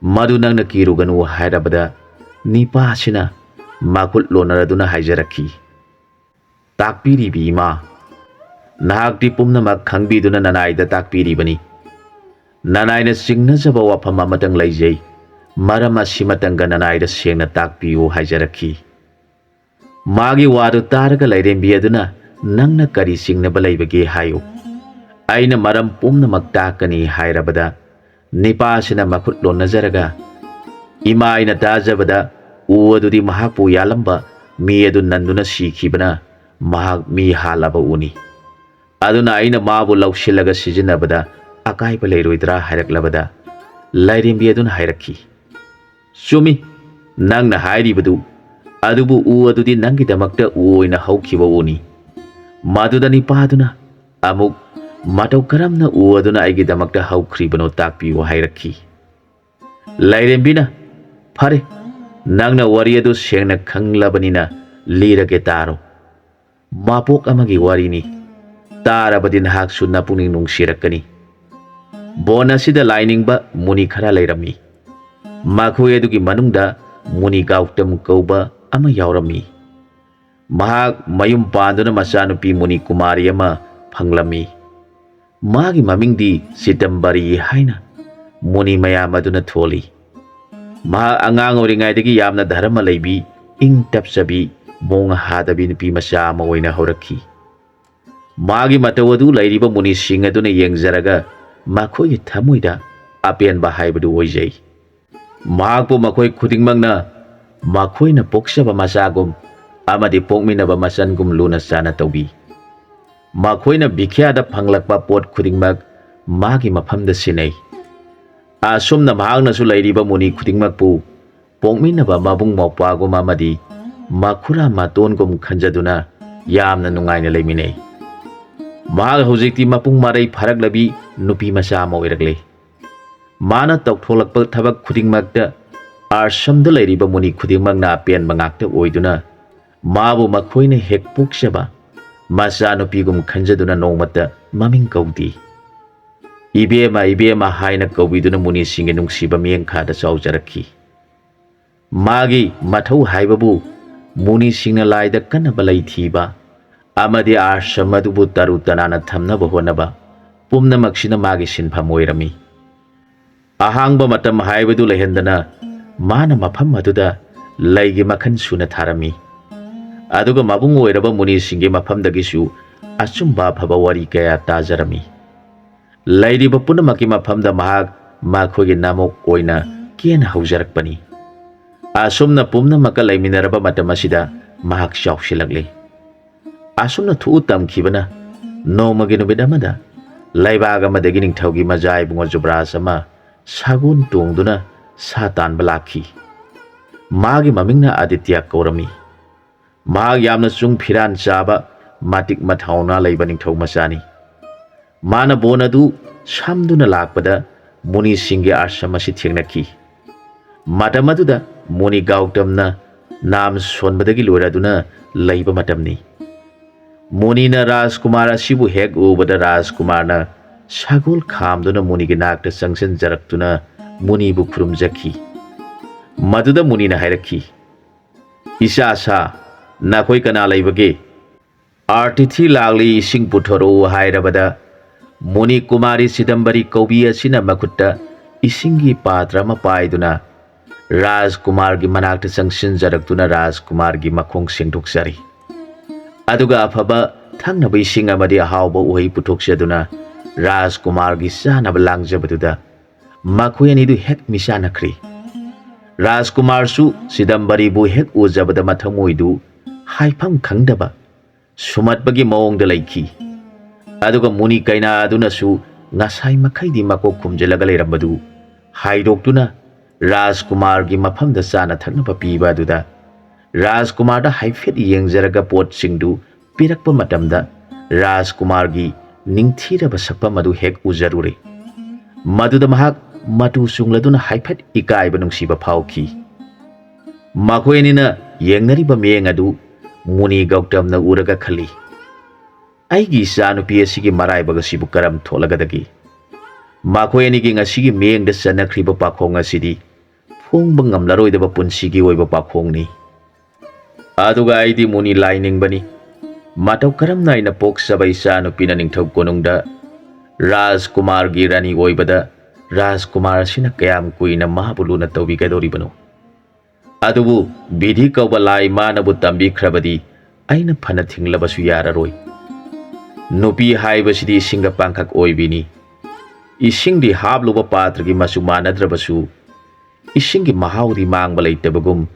ꯃꯗꯨ ꯅꯪꯅ ꯀꯤꯔꯨꯒꯅꯨ ꯍꯥꯏꯔꯕꯗ ꯅꯤꯄꯥ ꯑꯁꯤꯅ ꯃꯈꯨꯠ ꯂꯣꯟꯅꯔꯗꯨꯅ ꯍꯥꯏꯖꯔꯛꯈꯤ, "ꯇꯥꯛꯄꯤꯔꯤꯕꯤ ꯏꯃꯥ, ꯅꯍꯥꯛꯇꯤ ꯄꯨꯝꯅꯃꯛ ꯈꯪꯕꯤꯗꯨꯅ ꯅꯅꯥꯏꯗ ꯇꯥꯛꯄꯤꯔꯤꯕꯅꯤ꯫ ꯅꯅꯥꯏꯅ ꯆꯤꯡꯅꯖꯕ ꯋꯥꯐꯝ ꯑꯃꯇꯪ ꯂꯩꯖꯩ, ꯃꯔꯝ ꯑꯁꯤꯃꯇꯪꯒ ꯅꯅꯥꯏꯗ ꯁꯦꯡꯅ ꯇꯥꯛꯄꯤꯌꯨ" ꯍꯥꯏꯖꯔꯛꯈꯤ꯫ ꯃꯥꯒꯤ ꯋꯥꯗꯨ ꯇꯥꯔꯒ ꯂꯥꯏꯔꯦꯝꯕꯤ ꯑꯗꯨꯅ, "ꯅꯪꯅ ꯀꯔꯤ ꯆꯤꯡꯅꯕ ꯂꯩꯕꯒꯦ ꯍꯥꯏꯌꯨ, ꯑꯩꯅ ꯃꯔꯝ ꯄꯨꯝꯅꯃꯛ ꯇꯥꯛꯀꯅꯤ" ꯍꯥꯏꯔꯕꯗ, ꯅꯤꯄꯥꯁꯤꯅ ꯃꯈꯨꯠ ꯂꯣꯟꯅꯖꯔꯒ, "ꯏꯃꯥ, ꯑꯩꯅ ꯇꯥꯖꯕꯗ ꯎ ꯑꯗꯨꯗꯤ ꯃꯍꯥꯛꯄꯨ ꯌꯥꯜꯂꯝꯕ ꯃꯤ ꯑꯗꯨ ꯅꯟꯗꯨꯅ ꯁꯤꯈꯤꯕꯅ ꯃꯍꯥꯛ ꯃꯤ ꯍꯥꯠꯂꯕ ꯎꯅꯤ꯫ ꯑꯗꯨꯅ ꯑꯩꯅ ꯃꯥꯕꯨ ꯂꯧꯁꯤꯜꯂꯒ ꯁꯤꯖꯤꯟꯅꯕꯗ ꯑꯀꯥꯏꯕ ꯂꯩꯔꯣꯏꯗ꯭ꯔꯥ?" ꯍꯥꯏꯔꯛꯂꯕꯗ, ꯂꯥꯏꯔꯦꯝꯕꯤ ꯑꯗꯨꯅ ꯍꯥꯏꯔꯛꯈꯤ, "ꯆꯨꯝꯃꯤ, ꯅꯪꯅ ꯍꯥꯏꯔꯤꯕꯗꯨ, ꯑꯗꯨꯕꯨ ꯎ ꯑꯗꯨꯗꯤ ꯅꯪꯒꯤꯗꯃꯛꯇ ꯎ ꯑꯣꯏꯅ ꯍꯧꯈꯤꯕ ꯎꯅꯤ꯫ ꯃꯗꯨꯗ ꯅꯤꯄꯥꯗꯨꯅ ꯑꯃꯨꯛ ꯃꯇꯧ ꯀꯔꯝꯅ ꯎ ꯑꯗꯨꯅ ꯑꯩꯒꯤꯗꯃꯛꯇ ꯍꯧꯈ꯭ꯔꯤꯕꯅꯣ ꯇꯥꯛꯄꯤꯌꯨ" ꯍꯥꯏꯔꯛꯈꯤ꯫ ꯂꯥꯏꯔꯦꯝꯕꯤꯅ, "ꯐꯔꯦ, ꯅꯪꯅ ꯋꯥꯔꯤ ꯑꯗꯨ ꯁꯦꯡꯅ ꯈꯪꯂꯕꯅꯤꯅ ꯂꯤꯔꯒꯦ ꯇꯥꯔꯣ꯫ ꯃꯄꯣꯛ ꯑꯃꯒꯤ ꯋꯥꯔꯤꯅꯤ꯫ ꯇꯥꯔꯕꯗꯤ ꯅꯍꯥꯛꯁꯨ ꯅꯄꯨꯛꯅꯤꯡ ꯅꯨꯡꯁꯤꯔꯛꯀꯅꯤ꯫ ꯕꯣꯟ ꯑꯁꯤꯗ ꯂꯥꯏꯅꯤꯡꯕ ꯃꯨꯅꯤ ꯈꯔ ꯂꯩꯔꯝꯃꯤ꯫ ꯃꯈꯣꯏ ꯑꯗꯨꯒꯤ ꯃꯅꯨꯡꯗ ꯃꯨꯅꯤ ꯒꯧꯇꯝ ꯀꯧꯕ ꯑꯃ ꯌꯥꯎꯔꯝꯃꯤ꯫ ꯃꯍꯥꯛ ꯃꯌꯨꯝ ꯄꯥꯟꯗꯨꯅ ꯃꯆꯥꯅꯨꯄꯤ ꯃꯨꯅꯤ ꯀꯨꯃꯥꯔꯤ ꯑꯃ ꯐꯪꯂꯝꯃꯤ꯫ ꯃꯥꯒꯤ ꯃꯃꯤꯡꯗꯤ ꯆꯤꯗꯝꯕꯔꯤ ꯍꯥꯏꯅ ꯃꯨꯅꯤ ꯃꯌꯥꯝ ꯑꯗꯨꯅ ꯊꯣꯜꯂꯤ꯫ ꯃꯍꯥꯛ ꯑꯉꯥꯡ ꯑꯣꯏꯔꯤꯉꯩꯗꯒꯤ ꯌꯥꯝꯅ ꯙꯔꯃ ꯂꯩꯕꯤ, ꯏꯪ ꯇꯞꯆꯕꯤ, ꯃꯣꯡ ꯍꯥꯗꯕꯤ ꯅꯨꯄꯤ ꯃꯆꯥ ꯑꯃ ꯑꯣꯏꯅ ꯍꯧꯔꯛꯈꯤ꯫ ꯃꯥꯒꯤ ꯃꯇꯧ ꯑꯗꯨ ꯂꯩꯔꯤꯕ ꯃꯨꯅꯤꯁꯤꯡ ꯑꯗꯨꯅ ꯌꯦꯡꯖꯔꯒ ꯃꯈꯣꯏꯒꯤ ꯊꯃꯣꯏꯗ ꯑꯄꯦꯟꯕ ꯍꯥꯏꯕꯗꯨ ꯑꯣꯏꯖꯩ꯫ ꯃꯍꯥꯛꯄꯨ ꯃꯈꯣꯏ ꯈꯨꯗꯤꯡꯃꯛꯅ ꯃꯈꯣꯏꯅ ꯄꯣꯛꯆꯕ ꯃꯆꯥꯒꯨꯝ ꯑꯃꯗꯤ ꯄꯣꯛꯃꯤꯟꯅꯕ ꯃꯆꯟꯒꯨꯝ ꯂꯨꯅ ꯆꯥꯟꯅ ꯇꯧꯕꯤ꯫ ꯃꯈꯣꯏꯅ ꯚꯤꯈ꯭ꯌꯥꯗ ꯐꯪꯂꯛꯄ ꯄꯣꯠ ꯈꯨꯗꯤꯡꯃꯛ ꯃꯥꯒꯤ ꯃꯐꯝꯗ ꯁꯤꯟꯅꯩ꯫ ꯑꯁꯨꯝꯅ ꯃꯍꯥꯛꯅꯁꯨ ꯂꯩꯔꯤꯕ ꯃꯨꯅꯤ ꯈꯨꯗꯤꯡꯃꯛꯄꯨ ꯄꯣꯛꯃꯤꯟꯅꯕ ꯃꯕꯨꯡ ꯃꯧꯄ꯭ꯋꯥꯒꯨꯝ ꯑꯃꯗꯤ ꯃꯈꯨꯔꯥ ꯃꯇꯣꯟꯒꯨꯝ ꯈꯟꯖꯗꯨꯅ ꯌꯥꯝꯅ ꯅꯨꯡꯉꯥꯏꯅ ꯂꯩꯃꯤꯟꯅꯩ꯫ ꯃꯍꯥꯛ ꯍꯧꯖꯤꯛꯇꯤ ꯃꯄꯨꯡ ꯃꯔꯩ ꯐꯥꯔꯛꯂꯕꯤ ꯅꯨꯄꯤ ꯃꯆꯥ ꯑꯃ ꯑꯣꯏꯔꯛꯂꯦ꯫ ꯃꯥꯅ ꯇꯧꯊꯣꯛꯂꯛꯄ ꯊꯕꯛ ꯈꯨꯗꯤꯡꯃꯛꯇ ꯑꯥꯁ꯭ꯔꯝꯗ ꯂꯩꯔꯤꯕ ꯃꯨꯅꯤ ꯈꯨꯗꯤꯡꯃꯛꯅ ꯑꯄꯦꯟꯕ ꯉꯥꯛꯇ ꯑꯣꯏꯗꯨꯅ ꯃꯥꯕꯨ ꯃꯈꯣꯏꯅ ꯍꯦꯛ ꯄꯣꯛꯆꯕ ꯃꯆꯥꯅꯨꯄꯤꯒꯨꯝ ꯈꯟꯖꯗꯨꯅ ꯅꯣꯡꯃꯇ ꯃꯃꯤꯡ ꯀꯧꯗꯦ꯫ "ꯏꯕꯦꯝꯃ, ꯏꯕꯦꯝꯃ" ꯍꯥꯏꯅ ꯀꯧꯕꯤꯗꯨꯅ ꯃꯨꯅꯤꯁꯤꯡꯒꯤ ꯅꯨꯡꯁꯤꯕ ꯃꯤꯠꯌꯦꯡꯈꯥꯗ ꯆꯥꯎꯖꯔꯛꯈꯤ꯫ ꯃꯥꯒꯤ ꯃꯊꯧ ꯍꯥꯏꯕꯕꯨ ꯃꯨꯅꯤꯁꯤꯡꯅ ꯂꯥꯏꯗ ꯀꯟꯅꯕ ꯂꯩ ꯊꯤꯕ ꯑꯃꯗꯤ ꯑꯥꯁ꯭ꯔꯝ ꯑꯗꯨꯕꯨ ꯇꯔꯨ ꯇꯅꯥꯟꯅ ꯊꯝꯅꯕ ꯍꯣꯠꯅꯕ ꯄꯨꯝꯅꯃꯛꯁꯤꯅ ꯃꯥꯒꯤ ꯁꯤꯟꯐꯝ ꯑꯣꯏꯔꯝꯃꯤ꯫ ꯑꯍꯥꯡꯕ ꯃꯇꯝ ꯍꯥꯏꯕꯗꯨ ꯂꯩꯍꯟꯗꯅ ꯃꯥꯅ ꯃꯐꯝ ꯑꯗꯨꯗ ꯂꯩꯒꯤ ꯃꯈꯜ ꯁꯨꯅ ꯊꯥꯔꯝꯃꯤ꯫ ꯑꯗꯨꯒ ꯃꯕꯨꯡ ꯑꯣꯏꯔꯕ ꯃꯨꯅꯤꯁꯤꯡꯒꯤ ꯃꯐꯝꯗꯒꯤꯁꯨ ꯑꯆꯨꯝꯕ ꯑꯐꯕ ꯋꯥꯔꯤ ꯀꯌꯥ ꯇꯥꯖꯔꯝꯃꯤ꯫ ꯂꯩꯔꯤꯕ ꯄꯨꯝꯅꯃꯛꯀꯤ ꯃꯐꯝꯗ ꯃꯍꯥꯛ ꯃꯈꯣꯏꯒꯤ ꯅꯥꯃꯣꯛ ꯑꯣꯏꯅ ꯀꯦꯅ ꯍꯧꯖꯔꯛꯄꯅꯤ꯫ ꯑꯁꯨꯝꯅ ꯄꯨꯝꯅꯃꯛꯀ ꯂꯩꯃꯤꯟꯅꯔꯕ ꯃꯇꯝ ꯑꯁꯤꯗ ꯃꯍꯥꯛ ꯆꯥꯎꯁꯤꯜꯂꯛꯂꯤ꯫ ꯑꯁꯨꯝꯅ ꯊꯣꯛꯎ ꯇꯝꯈꯤꯕꯅ ꯅꯣꯡꯃꯒꯤ ꯅꯨꯃꯤꯠ ꯑꯃꯗ ꯂꯩꯕꯥꯛ ꯑꯃꯗꯒꯤ ꯅꯤꯡꯊꯧꯒꯤ ꯃꯆꯥ ꯏꯕꯨꯡꯉꯣ ꯖꯨꯕ꯭ꯔꯥꯖ ꯑꯃ ꯁꯒꯣꯜ ꯇꯣꯡꯗꯨꯅ ꯁꯥ ꯇꯥꯟꯕ ꯂꯥꯛꯈꯤ꯫ ꯃꯥꯒꯤ ꯃꯃꯤꯡꯅ ꯑꯥꯗꯤꯇ꯭ꯌ ꯀꯧꯔꯝꯃꯤ꯫ ꯃꯍꯥꯛ ꯌꯥꯝꯅ ꯆꯨꯡ ꯐꯤꯔꯥꯟ ꯆꯥꯕ, ꯃꯇꯤꯛ ꯃꯊꯧꯅꯥ ꯂꯩꯕ ꯅꯤꯡꯊꯧ ꯃꯆꯥꯅꯤ꯫ ꯃꯥꯅ ꯕꯣꯟ ꯑꯗꯨ ꯁꯝꯗꯨꯅ ꯂꯥꯛꯄꯗ ꯃꯨꯅꯤꯁꯤꯡꯒꯤ ꯑꯥꯁ꯭ꯔꯝ ꯑꯁꯤ ꯊꯦꯡꯅꯈꯤ꯫ ꯃꯇꯝ ꯑꯗꯨꯗ ꯃꯨꯅꯤ ꯒꯧꯇꯝꯅ ꯅꯥꯝ ꯁꯣꯟꯕꯗꯒꯤ ꯂꯣꯏꯔꯗꯨꯅ ꯂꯩꯕ ꯃꯇꯝꯅꯤ꯫ ꯃꯨꯅꯤꯅ ꯔꯥꯖꯀꯨꯃꯥꯔ ꯑꯁꯤꯕꯨ ꯍꯦꯛ ꯎꯕꯗ ꯔꯥꯖꯀꯨꯃꯥꯔꯅ ꯁꯒꯣꯜ ꯈꯥꯝꯗꯨꯅ ꯃꯨꯅꯤꯒꯤ ꯅꯥꯛꯇ ꯆꯪꯁꯤꯟꯖꯔꯛꯇꯨꯅ ꯃꯨꯅꯤꯕꯨ ꯈꯨꯔꯨꯝꯖꯈꯤ꯫ ꯃꯗꯨꯗ ꯃꯨꯅꯤꯅ ꯍꯥꯏꯔꯛꯈꯤ, "ꯏꯆꯥ ꯁꯥ, ꯅꯈꯣꯏ ꯀꯅꯥ ꯂꯩꯕꯒꯦ?" "ꯑꯥꯔꯇꯤꯊꯤ ꯂꯥꯛꯂꯤ, ꯏꯁꯤꯡ ꯄꯨꯊꯣꯔꯛꯎ" ꯍꯥꯏꯔꯕꯗ ꯃꯨꯅꯤ ꯀꯨꯃꯥꯔꯤ ꯆꯤꯗꯝꯕꯔꯤ ꯀꯧꯕꯤ ꯑꯁꯤꯅ ꯃꯈꯨꯠꯇ ꯏꯁꯤꯡꯒꯤ ꯄꯥꯇ꯭ꯔ ꯑꯃ ꯄꯥꯏꯗꯨꯅ ꯔꯥꯖꯀꯨꯃꯥꯔꯒꯤ ꯃꯅꯥꯛꯇ ꯆꯪꯁꯤꯟꯖꯔꯛꯇꯨꯅ ꯔꯥꯖꯀꯨꯃꯥꯔꯒꯤ ꯃꯈꯣꯡ ꯁꯦꯡꯗꯣꯛꯆꯔꯤ꯫ ꯑꯗꯨꯒ ꯑꯐꯕ ꯊꯛꯅꯕ ꯏꯁꯤꯡ ꯑꯃꯗꯤ ꯑꯍꯥꯎꯕ ꯎꯍꯩ ꯄꯨꯊꯣꯛꯆꯗꯨꯅ ꯔꯥꯖꯀꯨꯃꯥꯔꯒꯤ ꯆꯥꯅꯕ ꯂꯥꯡꯖꯕꯗꯨꯗ ꯃꯈꯣꯏ ꯑꯅꯤꯗꯨ ꯍꯦꯛ ꯃꯤꯆꯥꯟꯅꯈ꯭ꯔꯤ꯫ ꯔꯥꯖꯀꯨꯃꯥꯔꯁꯨ ꯆꯤꯗꯝꯕꯔꯤꯕꯨ ꯍꯦꯛ ꯎꯖꯕꯗ ꯃꯊꯃꯣꯏꯗꯨ ꯍꯥꯏꯐꯝ ꯈꯪꯗꯕ ꯁꯨꯝꯍꯠꯄꯒꯤ ꯃꯑꯣꯡꯗ ꯂꯩꯈꯤ꯫ ꯑꯗꯨꯒ ꯃꯨꯅꯤ ꯀꯩꯅꯥ ꯑꯗꯨꯅꯁꯨ ꯉꯁꯥꯏ ꯃꯈꯩꯗꯤ ꯃꯀꯣꯛ ꯈꯨꯝꯖꯤꯜꯂꯒ ꯂꯩꯔꯝꯕꯗꯨ ꯍꯥꯏꯗꯣꯛꯇꯨꯅ ꯔꯥꯖꯀꯨꯃꯥꯔꯒꯤ ꯃꯐꯝꯗ ꯆꯥꯅ ꯊꯛꯅꯕ ꯄꯤꯕ ꯑꯗꯨꯗ ꯔꯥꯖꯀꯨꯃꯥꯔꯗ ꯍꯥꯏꯐꯦꯠ ꯌꯦꯡꯖꯔꯒ ꯄꯣꯠꯁꯤꯡꯗꯨ ꯄꯤꯔꯛꯄ ꯃꯇꯝꯗ ꯔꯥꯖꯀꯨꯃꯥꯔꯒꯤ ꯅꯤꯡꯊꯤꯔꯕ ꯁꯛꯐꯝ ꯑꯗꯨ ꯍꯦꯛ ꯎꯖꯔꯨꯔꯦ꯫ ꯃꯗꯨꯗ ꯃꯍꯥꯛ ꯃꯇꯨ ꯆꯨꯡꯂꯗꯨꯅ ꯍꯥꯏꯐꯦꯠ ꯏꯀꯥꯏꯕ ꯅꯨꯡꯁꯤꯕ ꯐꯥꯎꯈꯤ꯫ ꯃꯈꯣꯏ ꯑꯅꯤꯅ ꯌꯦꯡꯅꯔꯤꯕ ꯃꯤꯠꯌꯦꯡ ꯑꯗꯨ ꯃꯨꯅꯤ ꯒꯧꯇꯝꯅ ꯎꯔꯒ ꯈꯜꯂꯤ, "ꯑꯩꯒꯤ ꯏꯆꯥꯅꯨꯄꯤ ꯑꯁꯤꯒꯤ ꯃꯔꯥꯏꯕꯛ ꯑꯁꯤꯕꯨ ꯀꯔꯝ ꯊꯣꯛꯂꯒꯗꯒꯦ? ꯃꯈꯣꯏ ꯑꯅꯤꯒꯤ ꯉꯁꯤꯒꯤ ꯃꯤꯠꯌꯦꯡꯗ ꯆꯠꯅꯈ꯭ꯔꯤꯕ ꯄꯥꯈꯣꯡ ꯑꯁꯤꯗꯤ ꯐꯣꯡꯕ ꯉꯝꯂꯔꯣꯏꯗꯕ ꯄꯨꯟꯁꯤꯒꯤ ꯑꯣꯏꯕ ꯄꯥꯈꯣꯡꯅꯤ꯫ ꯑꯗꯨꯒ ꯑꯩꯗꯤ ꯃꯨꯅꯤ ꯂꯥꯏꯅꯤꯡꯕꯅꯤ꯫ ꯃꯇꯧ ꯀꯔꯝꯅ ꯑꯩꯅ ꯄꯣꯛꯆꯕ ꯏꯆꯥꯅꯨꯄꯤꯅ ꯅꯤꯡꯊꯧ ꯀꯣꯅꯨꯡꯗ ꯔꯥꯖꯀꯨꯃꯥꯔꯒꯤ ꯔꯥꯅꯤ ꯑꯣꯏꯕꯗ ꯔꯥꯖꯀꯨꯃꯥꯔ ꯑꯁꯤꯅ ꯀꯌꯥꯝ ꯀꯨꯏꯅ ꯃꯥꯕꯨ ꯂꯨꯅ ꯇꯧꯕꯤꯒꯗꯧꯔꯤꯕꯅꯣ? ꯑꯗꯨꯕꯨ ꯕꯤꯙꯤ ꯀꯧꯕ ꯂꯥꯏ ꯃꯥꯅꯕꯨ ꯇꯝꯕꯤꯈ꯭ꯔꯕꯗꯤ ꯑꯩꯅ ꯐꯅ ꯊꯤꯡꯂꯕꯁꯨ ꯌꯥꯔꯔꯣꯏ꯫ ꯅꯨꯄꯤ ꯍꯥꯏꯕꯁꯤꯗꯤ ꯏꯁꯤꯡꯒ ꯄꯥꯡꯈꯛ ꯑꯣꯏꯕꯤꯅꯤ꯫ ꯏꯁꯤꯡꯗꯤ ꯍꯥꯞꯂꯨꯕ ꯄꯥꯇ꯭ꯔꯒꯤ ꯃꯆꯨ ꯃꯥꯟꯅꯗ꯭ꯔꯕꯁꯨ, ꯏꯁꯤꯡꯒꯤ ꯃꯍꯥꯎꯗꯤ ꯃꯥꯡꯕ ꯂꯩꯇꯕꯒꯨꯝ,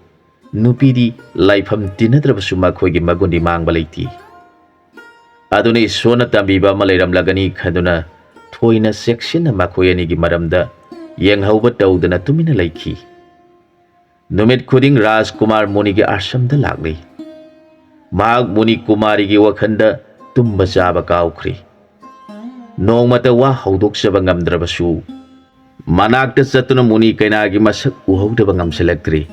ꯅꯨꯄꯤꯗꯤ ꯂꯥꯏꯐꯝ ꯇꯤꯟꯅꯗ꯭ꯔꯕꯁꯨ ꯃꯈꯣꯏꯒꯤ ꯃꯒꯨꯟꯗꯤ ꯃꯥꯡꯕ ꯂꯩꯇꯦ꯫ ꯑꯗꯨꯅ ꯏꯁꯣꯔꯅ ꯇꯝꯕꯤꯕ ꯑꯃ ꯂꯩꯔꯝꯂꯒꯅꯤ ꯈꯟꯗꯨꯅ ꯊꯣꯏꯅ ꯆꯦꯛꯁꯤꯟꯅ ꯃꯈꯣꯏ ꯑꯅꯤꯒꯤ ꯃꯔꯝꯗ ꯌꯦꯡꯍꯧꯕ ꯇꯧꯗꯅ ꯇꯨꯃꯤꯟꯅ ꯂꯩꯈꯤ꯫ ꯅꯨꯃꯤꯠ ꯈꯨꯗꯤꯡ ꯔꯥꯖꯀꯨꯃꯥꯔ ꯃꯨꯅꯤꯒꯤ ꯑꯥꯁ꯭ꯔꯝꯗ ꯂꯥꯛꯂꯤ꯫ ꯃꯍꯥꯛ ꯃꯨꯅꯤ ꯀꯨꯃꯥꯔꯤꯒꯤ ꯋꯥꯈꯜꯗ ꯇꯨꯝꯕ ꯆꯥꯕ ꯀꯥꯎꯈ꯭ꯔꯦ꯫ ꯅꯣꯡꯃꯇ ꯋꯥ ꯍꯧꯗꯣꯛꯆꯕ ꯉꯝꯗ꯭ꯔꯕꯁꯨ, ꯃꯅꯥꯛꯇ ꯆꯠꯇꯨꯅ ꯃꯨꯅꯤ ꯀꯩꯅꯥꯒꯤ ꯃꯁꯛ ꯎꯍꯧꯗꯕ ꯉꯝꯁꯤꯜꯂꯛꯇ꯭ꯔꯦ꯫